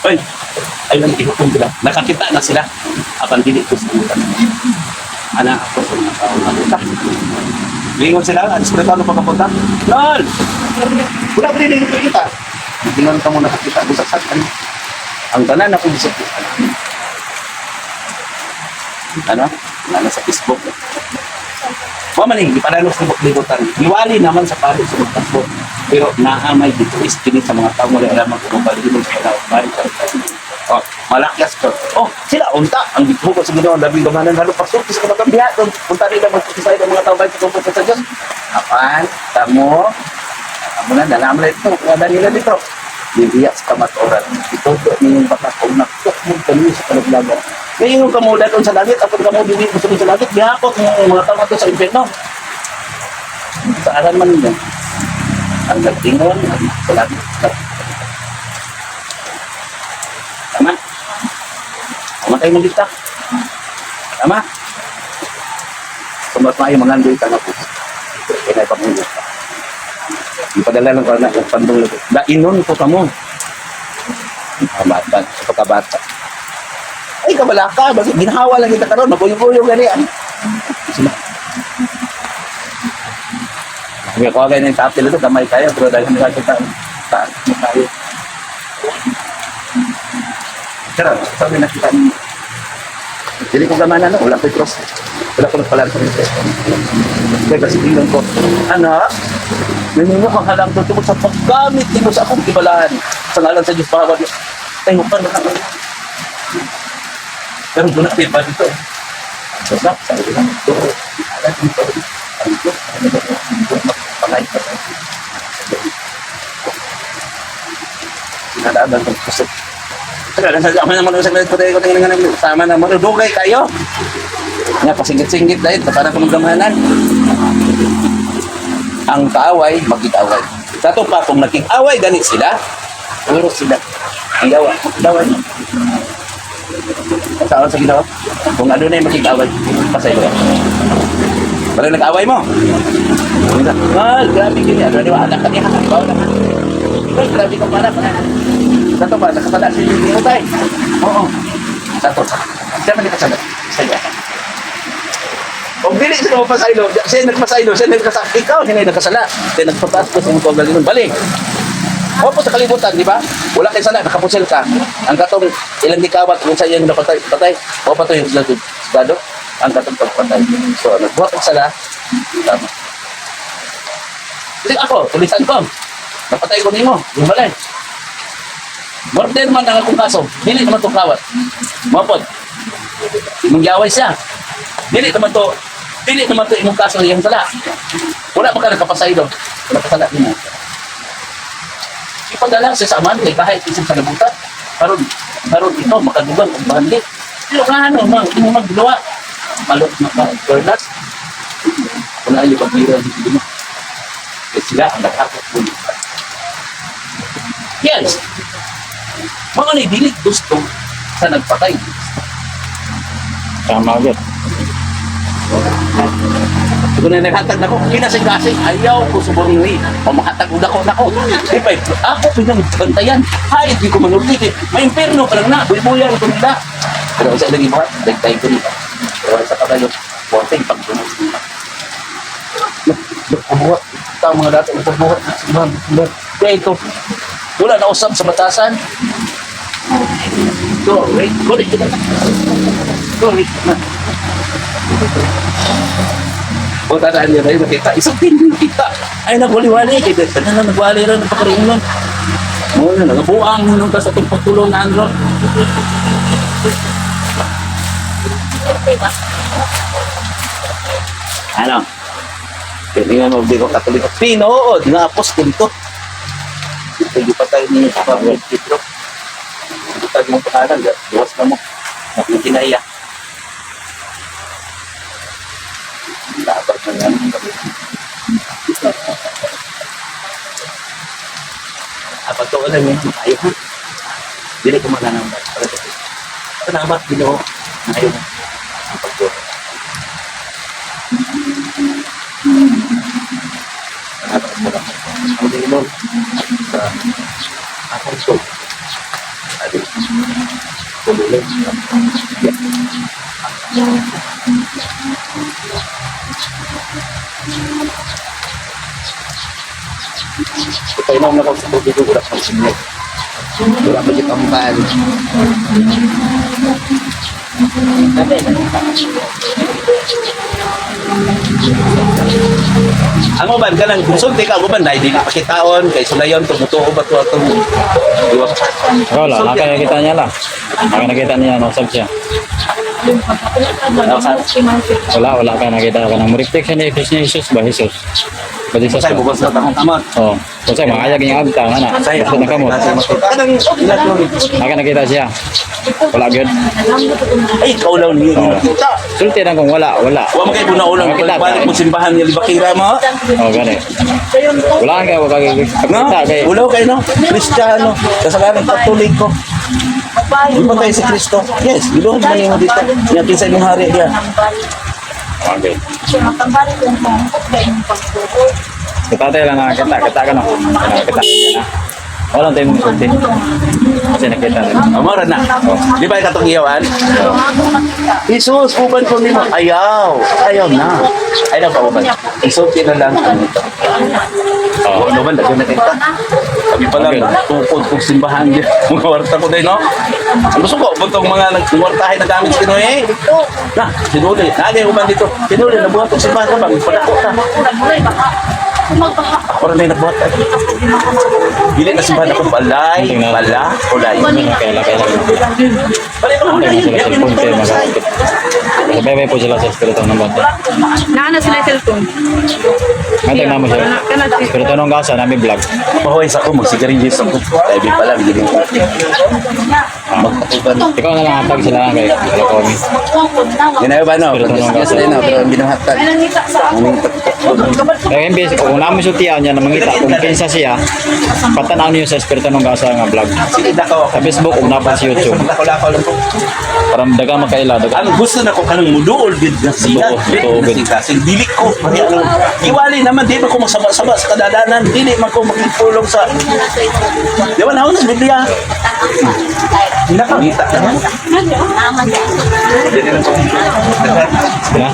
Ay, ay lang ihukom sila. Nakakita na sila. Apan dili ko sa utan. Ana ako sa mga tao na buta. Lingon sila, ang espiritu ano pagkapunta? Lol! Wala pa rin nakikita. Tingnan ka mo nakakita. Busaksak. Ano? Ang tanan ako bisag. Ano? Ano sa Facebook. Wa man eh, ipanalo sa libutan. Iwali naman sa pari sa magtasbo. Pero naamay dito is kini sa mga tao wala alam ang kumabali mo sa tao. Pari sa Oh, malakyas ko. Oh, sila unta ang githugot sa Ginoo labing gamanan halo pagsulti sa kamatang biya unta nila magpakisay ang mga tao sa kumpo sa Dios. Apan, tamo, amo na dala na ito, wala nila dito. Bibiyak sa kamatuoran. Ituto niyong baka kung nagtukmod kami sa kalaglagan. Ngayon kamo daton sa langit, apod kamo dili gusto sa langit, gihapon ng mga tao ato sa impyerno. Sa aran man nila. Ang nagtingon, ang sa langit. Tama? Mamatay mo dito. Tama? Kung mas maayo mangandoy ka nga po. Kaya pangulo ka. Ipadala lang ko na ang pandong lagi. Dainon ko kamo. Pamatan sa pagkabata. Ay, kabala ka. Bakit ginhawa lang kita karon, maguyo-guyo gani. Ano? Sila. Kaya ko ganyan sa apel ito, gamay kayo, pero dahil hindi kita taas mo tayo. Pero, sabi na kita ninyo. Dili ko gamana no, wala ko'y cross. Wala ko nagpalan sa inyo. Kaya kasi tingnan ko, anak, ninyo ang halang tungkol sa paggamit nimo sa akong kibalaan. Sa ngalan sa Diyos, pahawag niyo. Tayo pa na kami. Pero doon natin pa dito. Basta, sabi ko lang, ito, alam dito, ang Diyos, ang Diyos, magpangay pa tayo. Sinalaban ng kusog. Teka, nasa ako naman sa ko tingnan nga tama na mo dugay kayo. Nga pasingit-singit dahil para kung gamanan. Ang kaaway magkikaway. Sa to pa kung nakikaway gani sila, puro sila. Ang gawa, daway. Saan sa ginawa? Kung ano na yung makikaway, pasaylo. Wala nag-away mo. Mal, grabe kini. Ano ni anak kaniya, bawa na. Mal, grabe ka para. Sa to ba, nakasala si Mutay. Oo. Sa to. Siya man nakasala. Sa'yo. Kung dili siya mapasaylo, siya nagpasaylo, siya nagkasala. Ikaw, hindi nagkasala. Siya nagpataas ko sa imong kaugalingon. Balik. Opo sa kalibutan, di ba? Wala kay sala, nakapusil ka. Ang katong ilang gikawat kung sa iyang napatay, patay, o patoy yung sila sudado, ang katong pagpatay. So, nagbuhat og sala, tama. Kasi ako, tulisan ko. Napatay ko nimo, yung balay. Murder man ang akong kaso, dili naman to kawat. Mapod. Imong giaway siya. Dili naman to, dili naman to imong kaso iyang sala. Wala pa ka nakapasaylo. Wala pa sala nimo. Ipadala siya sa amahan kay kahit isang kalabutan. Karon karon ito makadugang og bahandi. Pero nga ano, mang imo magduwa. Malot na ka, Bernard. Wala yung pagbira dito mo. Kaya sila ang nakakot mo. Yes. Mga ni dili gusto sa nagpatay. Tama gyud. Kung na naghatag nako, kinasing-kasing, ayaw ko subornui. O makatag og dako nako. Di pa, ako pinangbantayan. Hay, di ko manulti. May impierno pa lang na, buy-buyan ko nila. Pero sa ilang ibuhat, dagtay ko nila. Pero sa kabayo, worting pagdunod nila. Pagbuhat, tao mga dato, pagbuhat, simbahan, simbahan. Kaya ito, wala na usap sa batasan. Go, right? Go, right. Go, right. O tataan niya tayo makita. Isang din nakita. Ay nagwali-wali. Kaya tanan na nagwali rin. Napakaroon nun. Mo na nagabuang nung ta sa itong pagtulong na andro. Ano? Tingnan mo, di ko katoliko. Pinood nga apostol to. Hindi pa tayo ninyo sa Pablo Pedro. Hindi tayo mong pangalan. Duwas na mo. Hindi kinaya. Dapat na yan. Apat to alam yun, tayo ha. Dili ko mananambat. Para sa Salamat, Ginoo. Ngayon, ang pagturo. Salamat mo lang. Ang Ginoo sa akong soul. Adi. Tumulong. Yeah. Ipainom na ko sa tubig ko, wala pang sinyo. Wala pa siya tambal. Ang uban ka lang, konsulti ka, ang uban, dahil di pakitaon, kay sulayon, tumutuo ba ito atong iwas. Wala, nakakita niya lang. Nakakita niya, no, sab siya. Wala, wala ka nakita ka nang reflect siya ni Jesus ba Jesus. Ba Jesus Say, ba? bukos na takong kamot. Oh, kasi maayag niya agta nga na. Say, Basta na kamot. Kanang, Naka nakita siya. Wala gyud. ay, ikaw lang niyo Oo. nakita. Sulti lang kung wala, wala. Wa man kay bunaulong Makita balik mo simbahan niya libakira mo. Oh, gani. Wala kay wala kay No? kakita kay. Ulaw kayo, no? Kristiyano. Kasalanan, Katoliko. Di ba tayo si Kristo? Yes, giluhod man nimo dito. Nya kinsa imong hari diya. Okay. Sa tatay lang nakakita, kita ka no. Nakakita. Wala tayong mong sulti. Kasi nakita rin. Amara na. Di ba katong iyawan? Jesus, uban ko nimo. Ayaw. Ayaw na. Ayaw pa uban. Isulti na lang ang ito. Oh. Ano ba, lagyan na kita. Kami pa lang, tukod kong simbahan diya. Mga warta ko din, no? Ang gusto ko, buntong mga nagwartahe na gamit si Noe. Na, sinuli. Nagay uban dito. Sinuli, nabuhat kong simbahan ka bang? Padako ka. Ako rin ay nagbuhat. Ay. Dili na simbahan ako. Balay, bala, ulay. Kailan kailan. Balay, bala, ulay. Sila cellphone kayo magkakit. Sabay po sila sa espiritu ng bata. Naa na sila cellphone. May tingnan mo siya. Espiritu ng gasa namin vlog. Mahuway sa ako, magsigarilyos ako. Tabi pala, bigyan ko. Magpatuban. Ikaw na lang hatag sila lang kay wala ko kami. Yan ay ba no? Yes, na pero ang binuhatag. Kaya imbes kung namin sultian niya na mangita kung kinsa siya, patanaw niyo sa espiritu ng gasa nga vlog. Sige na ko. Sa Facebook ug napa sa YouTube. Lakaw-lakaw lang ko. Para daga makaila daga. Ang gusto na ko kanang muduol gid na siya. Muduol, Dili muduol na gid. siya. Kasi dili ko pareha lang. Iwali naman di ba ko magsaba-saba sa kadadanan, dili man ko makipulong sa Di ba naon sa Biblia? Nakangita ka na. Dili lang ko. Na?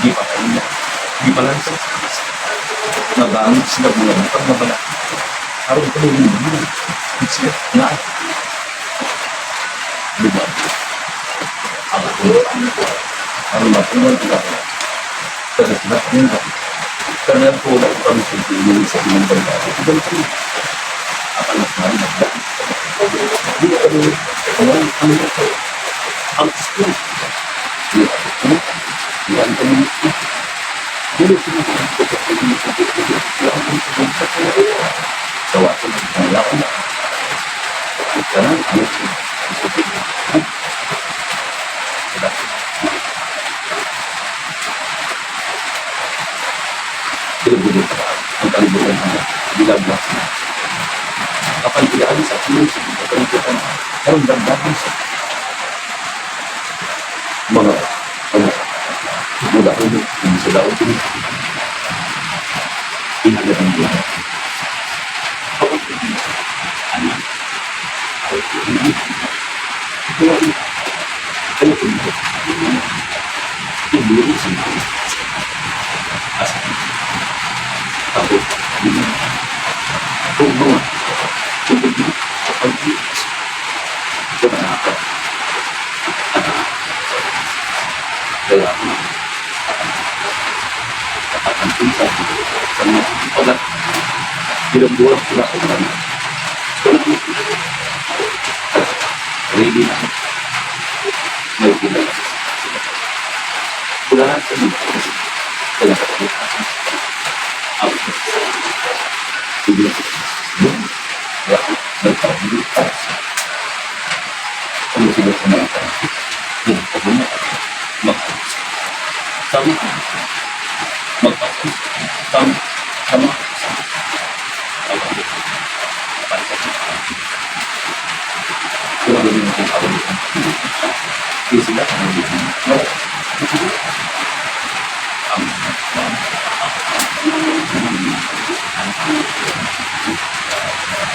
Di pa lang sa Nabangon sila mga butang na bala. Aron tuloy mo. Sila na. Diba? Ang ako. Ang mapungan sila. Pero sila nila. Kaya po na kami sa tulong sa inyong banda. Ito ba Apa na sa mga Di kami ang ang ang school. Di ako. Di ang kami. Dili sila sa wato ng lakon. Karang ang Ang kalibutan ang bilaglas. Kapag ilaan sa tulong sa kalibutan, karon damdamin sa mga ano, mula ulo, hindi sila ulo. Inagat ang buhay. Ano? Ready na. May pinag Kulahan sa mga kaya sa pagkakasama. Ang sige. Ya, nagpapili. Ano sila sa mga tao? Yung pagmamahal. Mag- Sama. Magpapili. Sama. Sama. Sama. Sila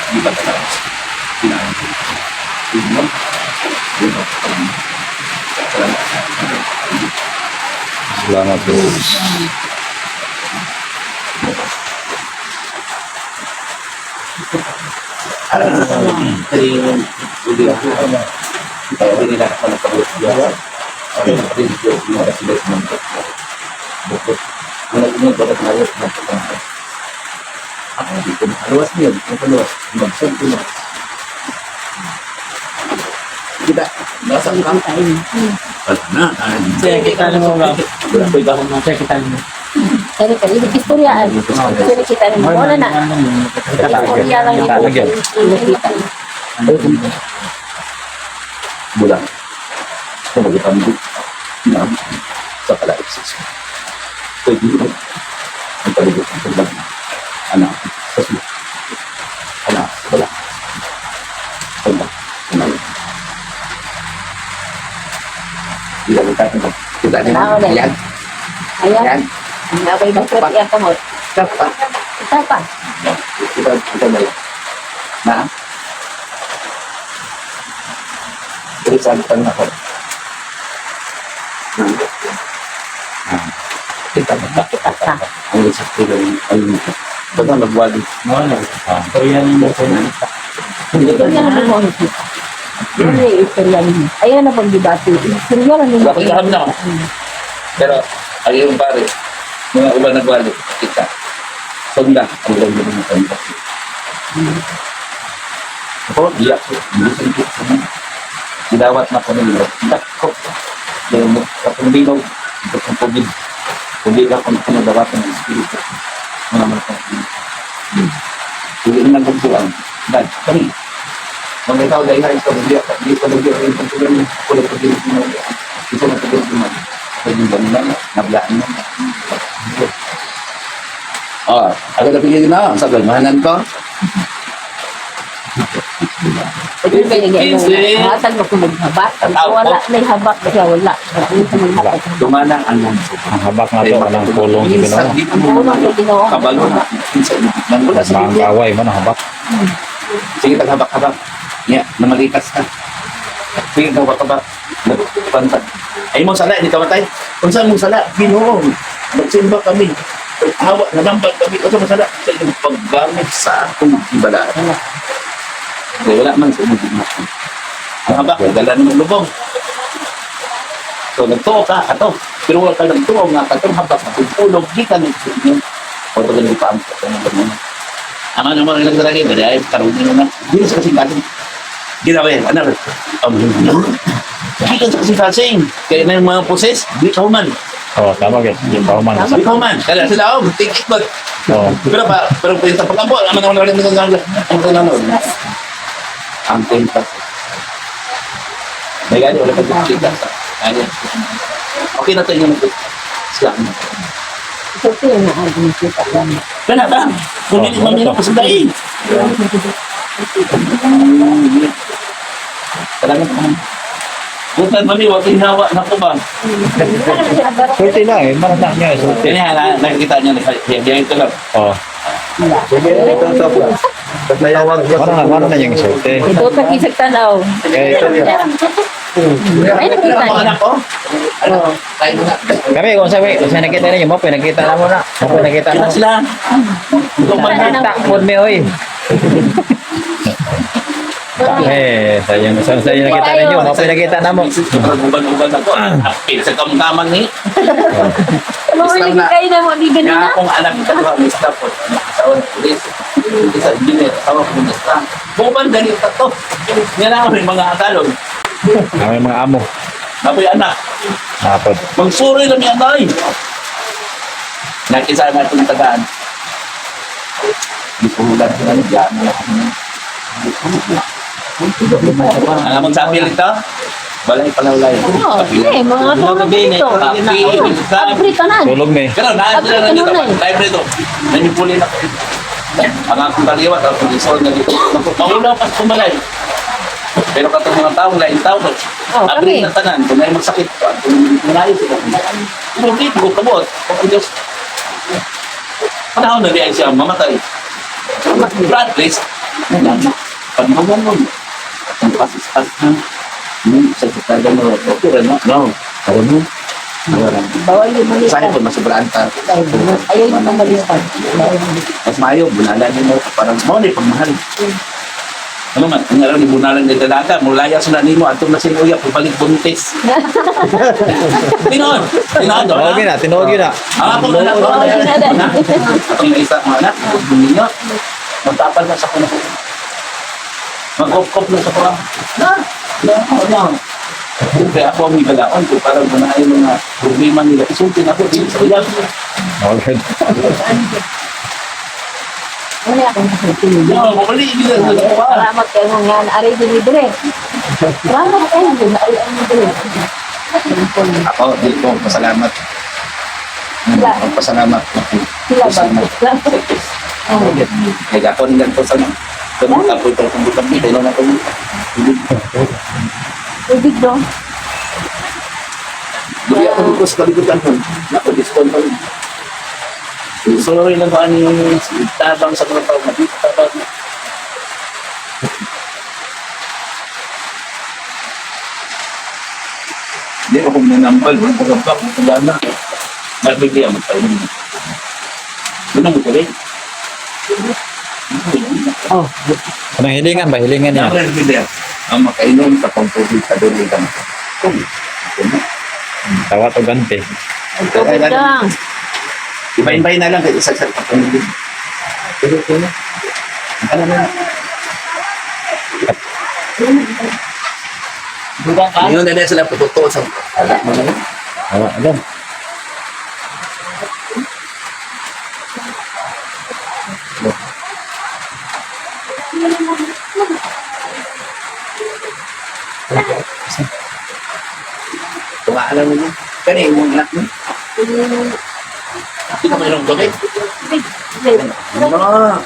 Di ba talaga? Kinain ko. Tignan. Salamat. Salamat, Lord. Hindi nila ako nagpapalot. Ako dito, maluwas niyo, maluwas, magsag ko na. Kita, nasa ka? Wala na. Kaya kita mo ba? Kaya kita mo. Sorry pa, istoryaan. Sorry kita nimo. Wala na. Istorya lang Kita lagi. Kita. Bulan. Kumagitang na sa kalaipsis. Pwede mo ang palibot ng paglag. Anak, sa sulat. Anak, wala. Wala. Wala. Hindi lang tayo. Kita niyo. Wala. Ayan. Ayan. Ayan. Ang abay ng kwet iyang kamot. Tapa. Kita pa. Kita, kita na lang. Na? Pero saan pa na ako? Na? Ah. Kita ba? Kita pa. Ang isa ko lang, ang Baga nagwali. Wala. Korean mo ko. Istorya lang mo kita. Ano yung istorya niyo? Ayan na pang debate. Istorya lang nimo. Wala ko na. Pero, ang iyong pare, mga uban nagwali, kita. Sunda, ang ganda ng mga Ako, iyak ko. Bisan ko sa mga. Gidawat na ko nila. Dako. Dahil mo, katong bilog, katong tubig. Kundi ka kung pinadawatan ng espiritu. Mga mga Hindi na nagugtuan. Dahil, kami. Mga ikaw, dahil nga ikaw, hindi ako, hindi ko nagugtuan, hindi ko nagugtuan, hindi ko nagugtuan, hindi ko nagugtuan. Pwede ba nila, nablaan mo. Ah, agad na pigil na, sabi, mahanan ko. Hatag mo kung maghabak. Wala na habak siya, wala. Wala ka maghatag. Dumana ang Ang habak na to, kanang pulong sa Ginoo. Ang pulong sa Ginoo. Kabalo na. Minsan, nangula sa Mga kaaway mo na habak. Sige, taghabak-habak. Nya, namalikas ka. Sige, taghabak-habak. Nagpantag. Ay mo sala, hindi ka matay. Kung saan mong sala, Ginoo. Nagsimba kami. Hawa, nalambag kami. O sa masala sa inyong paggamit sa akong ibalaan. Kaya wala man sa inyong gimatan. Ang haba, dala ng lubong. So, nagtuo ka, ato. Pero wala ka nagtuo nga, katong habak, matulog, di ka nagtuo. O ito ganun pa ang ganun. Ang ano mo rin lang talaga, hindi ay karoon nyo na. Hindi sa kasing-kasing. Ginawa yan, ano? Hindi ka sa kasing-kasing. Kaya na yung mga poses, di ka human. Oh, tama gid. Di pa human. Di ka human. Kaya sila, oh, tingit ba? Oh. Pero pa, pero sa pag-ampo, ang mga wala rin ang ang ang tempa. May gani, wala pa kita sa. Ano? Okay na tayo yung sila. Sulti na ang kita lang. Kana ba? Kung hindi Oh, mamina pa sa daing. Talaga pa. Butan mami, wag hinawa na ko ba? Sulti lang eh, mana na niya sulti. Kanya na nakikita niya naghihiyan ito lang. Oh. Sige, ito, ito. Tawag ba? Mana na yung sulti. Ito pa kisag tanaw. Kay Ay, nakita Ako niya. anak ko. Ano? Tayo na. kami kung sabi, kung sa nakita ninyo mo, pinakita na mo na. Mo pinakita na Kita mo. sila. Kung man Nakita po mi oy. Eh, sayang sa sa nakita ninyo, mo pinakita na mo. Uban-uban ako. Apil sa kamkaman ni. Mga lagi kayo na mo, di Nga ganun na. akong anak kadua may staff po. Asawa ng pulis. Isa engineer, asawa ko ng staff. Buban dali ta to. Nga na kami mga atalon. Kami mga amo. Napoy anak. Napod. Magsuri lang yan ay. Nakisa na itong tagaan. Di ko hulat na niya. Ang among sabi rito, balay palawlay. Oo, eh, mga tulog dito. Abri tanan. Tulog mi. Pero naa sila na dito. Live rito. Nanipuli na ko. Ang akong kaliwat, ang akong isol na dito. Maulaw pas kumalay. Pero katong mga taong lain tao, Oh, abri kami. na tanan. Kung may magsakit, kung malayo sila. Kung hindi, kung kabot, kung Diyos. Panahon na diyan siya mamatay. But at least, pag mo, ang pasispas na, sa sa mo, okay rin, no? No. Pero no, wala. Bawal yung malitan. Sana po, masubraan ta. Ayaw yung malitan. Mas maayo, bunalan nimo parang mo ni pagmahal. Ano man, ang araw ni bunalan ni dalaga, mulaya sa nimo atong na sinuya pagbalik buntis. Tinuod, tinuod. Tinuod na, tinuod na. Ang akong anak ko, anak, atong isa mga anak, ninyo, magtapal na sa kuno. Magkop-kop na sa kuno. Na, na, na. Kaya ako ang ibalaon ko para manaay mga problema nila. Isultin ako din sa uyab. Okay. Wala akong kasulti. No, mabali, hindi na sa kuha. Salamat kayo nga na aray din dire. Salamat kayo din na aray ang dire. Ako, di ko, pasalamat. Pasalamat. Sila ba? Kaya ako rin ganito sa Kung tapoy ko kung butang dito na ako. Tubig do. Dili ako dito sa kaligutan ko. Nako, discount pa rin. Sorry lang ko ano yung tabang sa mga tao. Mabit tabang. Hindi ako nanambal. Walang pagkabak. Wala na. Magbigay ang magpainom. Ganun mo tuloy. Oh, Anong hilingan ba? Hilingan niya. Ang bigay. Ang makainom sa pangtubig sa dulo ka. Kung Tawat o ganti. Tubig lang. Iba-iba na lang kay isa sa pangtubig. Pero ito na. Ano na? Ngayon na na sila patutuo sa anak mo na yun. Wala, alam. Tumaala mo yun. Kani, yung anak mo. Hindi ka mayroong tubig. Ano?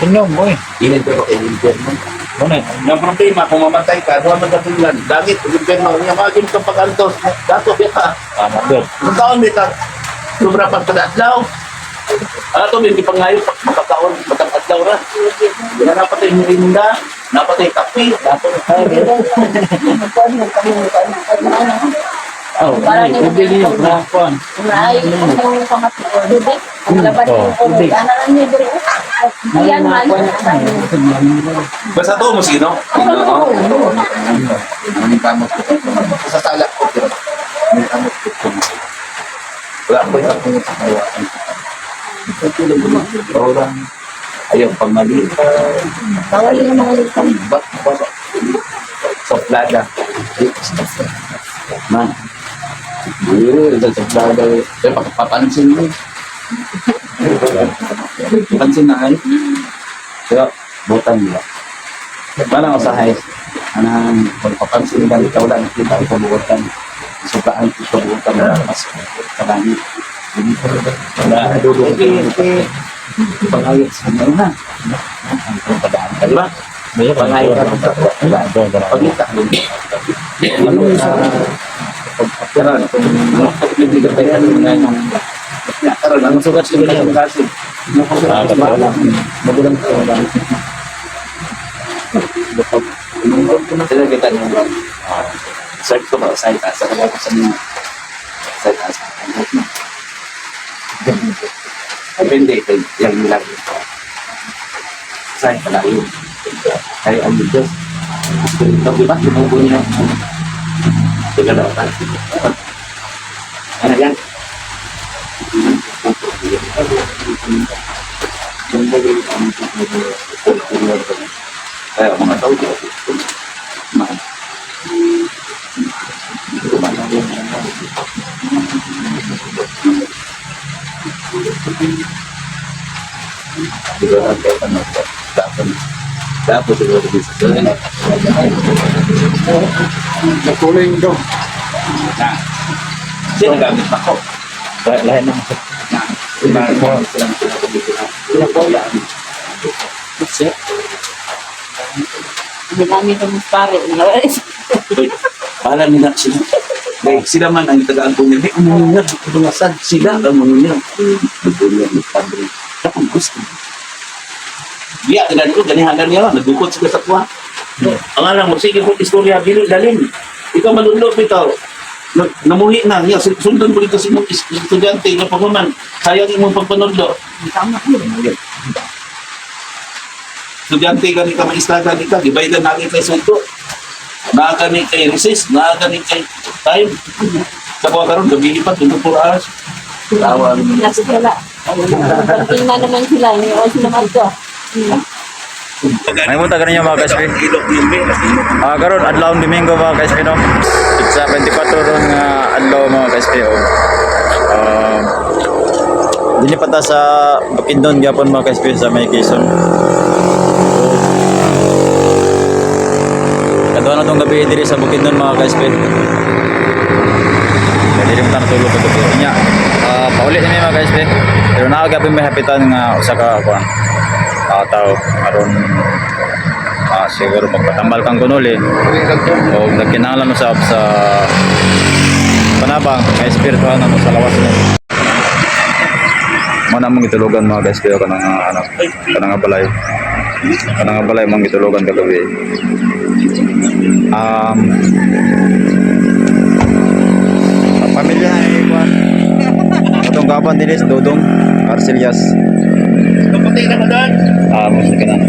Inom, oy. Ilin pero kay impyerno. Muna. Ang problema, kung mamatay ka, duha man katunglan. Langit, impyerno. Nga magin kang pag-antos. Dato, ka. Tama, Dol. Ang taon, may ta. Sobra pa kada adlaw. Ano to, hindi pa ngayon, makakaon, matang adlaw ra. Wala na patay merinda, napatay kape, dato na tayo. Nagkuhan mo kami, nagkuhan mo. Oh, Para ni tubig niyo, kuan. Ay, ang pangatlo, tubig. Ang laban Oh, ng ulo. Ana lang niya diri. Yan man. Basta to mo sino? Ang kamot ko. Sa sala ko pero ang kamot ko. Wala ko yung akong sa kawaan. Orang ayaw pamali. Bawal yung mga litang. Ba, ba, ba. Soplada. Man. Iyo, sa soplada. Pero papansin mo. Pansin na ay. Pero, butan nila. Parang usahay. Anang, kung papansin ka, ikaw lang nakita ko buotan. Sukaan ko buotan na mas karami. Wala, dulo. Pangayot sa inyo na. Ang padaan ka, di ba? Pangayot ka. Pagita. Ano sa pagkaran karon ang sugat sa mga kasi. Magulang ko lang. Sila kita niyo. Search ko ba sa itaas sa kanya sa mga sa itaas. Depende kay yang nilang. Sa palayo. Kay ang Diyos. Espiritu, di ba? Tumubo niya. Tiga daw. Ano yan? Kaya mga tao dito. Ma. Dapat siguro dito sa Nakulay daw. Na. Sino gamit pa ko? Lahi na. Na. Silang sila. Ginamit ang pare. Uy, bahala nila sila. Dahil sila man ang tagaan ko nila. Ang manunyag, tungasan. Sila ang manunyag. Nagbunyag ng padre. Akong gusto. Diya, ganito, ganihagan niya. Nagdukot sila sa tuwa. Ang alam mo, sige kong istorya, dili, dalhin. Ikaw malunod, bitaw. Namuhi na niya. Sundon ko dito sa imong estudyante nga pagmaman. Sayang imong pagpanudlo. Tama. Estudyante gani ka, maistra gani ka, gibaydan na kay sundo. Naa gani kay recess, naa gani kay time. Sa kuha karon gabi pa 24 hours. Tawag. Nasa sila. Tingnan naman sila. Hindi sila magto. May munta karon mga ka-SP. Ilok ni Ah, karon adlaw ang Domingo mga ka-SP no. It's 24 ron nga adlaw mga ka-SP oh. Dili pa ta sa Bukidnon gyapon mga ka-SP sa May Quezon. Kadto na tong gabi diri sa Bukidnon mga ka-SP. Kaya diri mo ta natulog kagabi. Nya, pauli na mi mga ka-SP. Pero naa gyapon may hapitan nga usa ka kuan. Tao aron siguro magpatambal kang kunuli o nagkinahanglan usab sa panabang may espirituhan mo sa lawas mo mo na mong gitulugan mga guys pero kanang ano kanang nga balay kanang nga balay mong gitulugan kagabi ang pamilya ay kuan atong kapan dinis Dodong Arcelias. Kapatid na ka doon. Ah, mo sa kanan.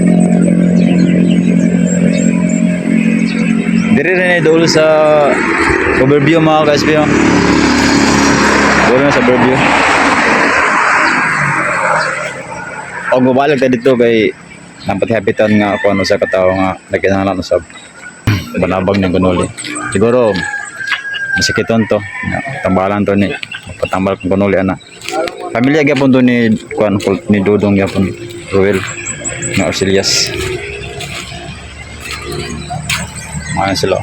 Diri rin ay dool sa overview mga ka-SB. Oh. Dool na sa overview. O mabalik ta dito kay nampatihapitan nga ako ano sa katao nga nagkinahanglan usab banabang ng kunuli. Siguro masakiton to. Nga, tambalan to ni patambal kong kunuli ana. Pamilya gyapon to ni kuan ni Dudong gyapon Ruel nga Arcelias. Mga sila.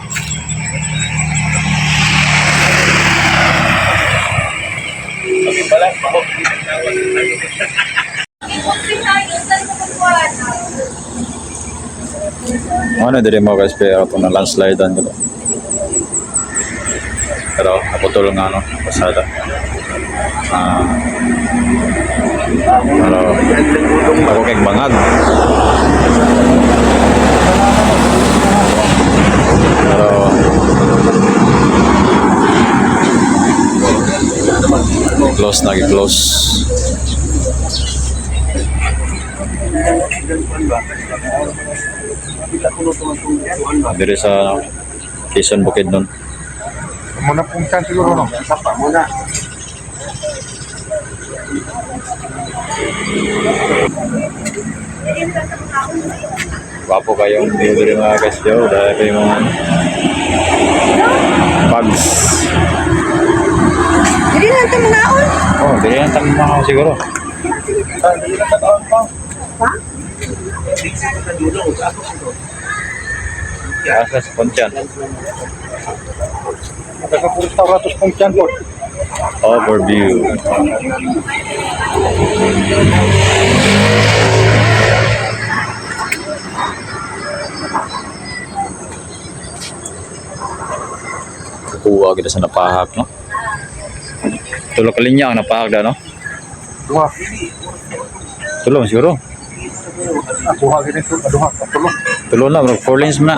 Ano diri mo guys pero ito na landslide ko to. Pero naputol nga ano, pasada. Ah. Pero ako kay bangag. Pero Close na, gi-close. Diri sa Quezon Bukidnon. Muna pong chance siguro, no? Sapa muna. Gwapo kayong view diri mga guys yo, dahil kayo mga bugs. Dili lang ta mga on. Oh, diri lang tang mga siguro. Asa sa Poncian. Nagkapurista ratos pong chance po. Overview. Kuha kita sa napahak, no? Tulo ka linya ang napahak da, no? Duha. Tulo, siguro. Ah, duha gini to, duha tulo. Tulo na, bro. Four lanes mo na.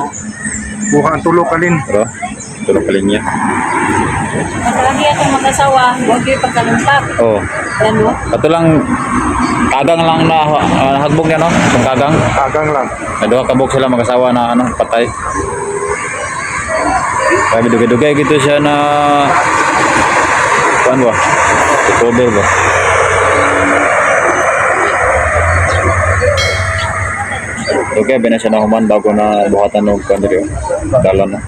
Duha ang tulo kalin. Bro, tulo ka linya. Lagi akong mag-asawa, huwag kayo pagkalungkat. Oh. Ano? Kato lang, kagang lang na hagbog niya, no? Itong kagang. Agang lang. May duha kabuk sila mag-asawa na ano, patay. Sabi dugay-dugay gitu siya na kuan ba? Recover ba? Dugay ba na siya nahuman bago na buhatan og kuan diri. Oh. Dalan na.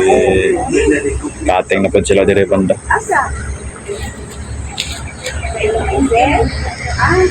Eh, kating na pod sila diri banda. Asa? Ah.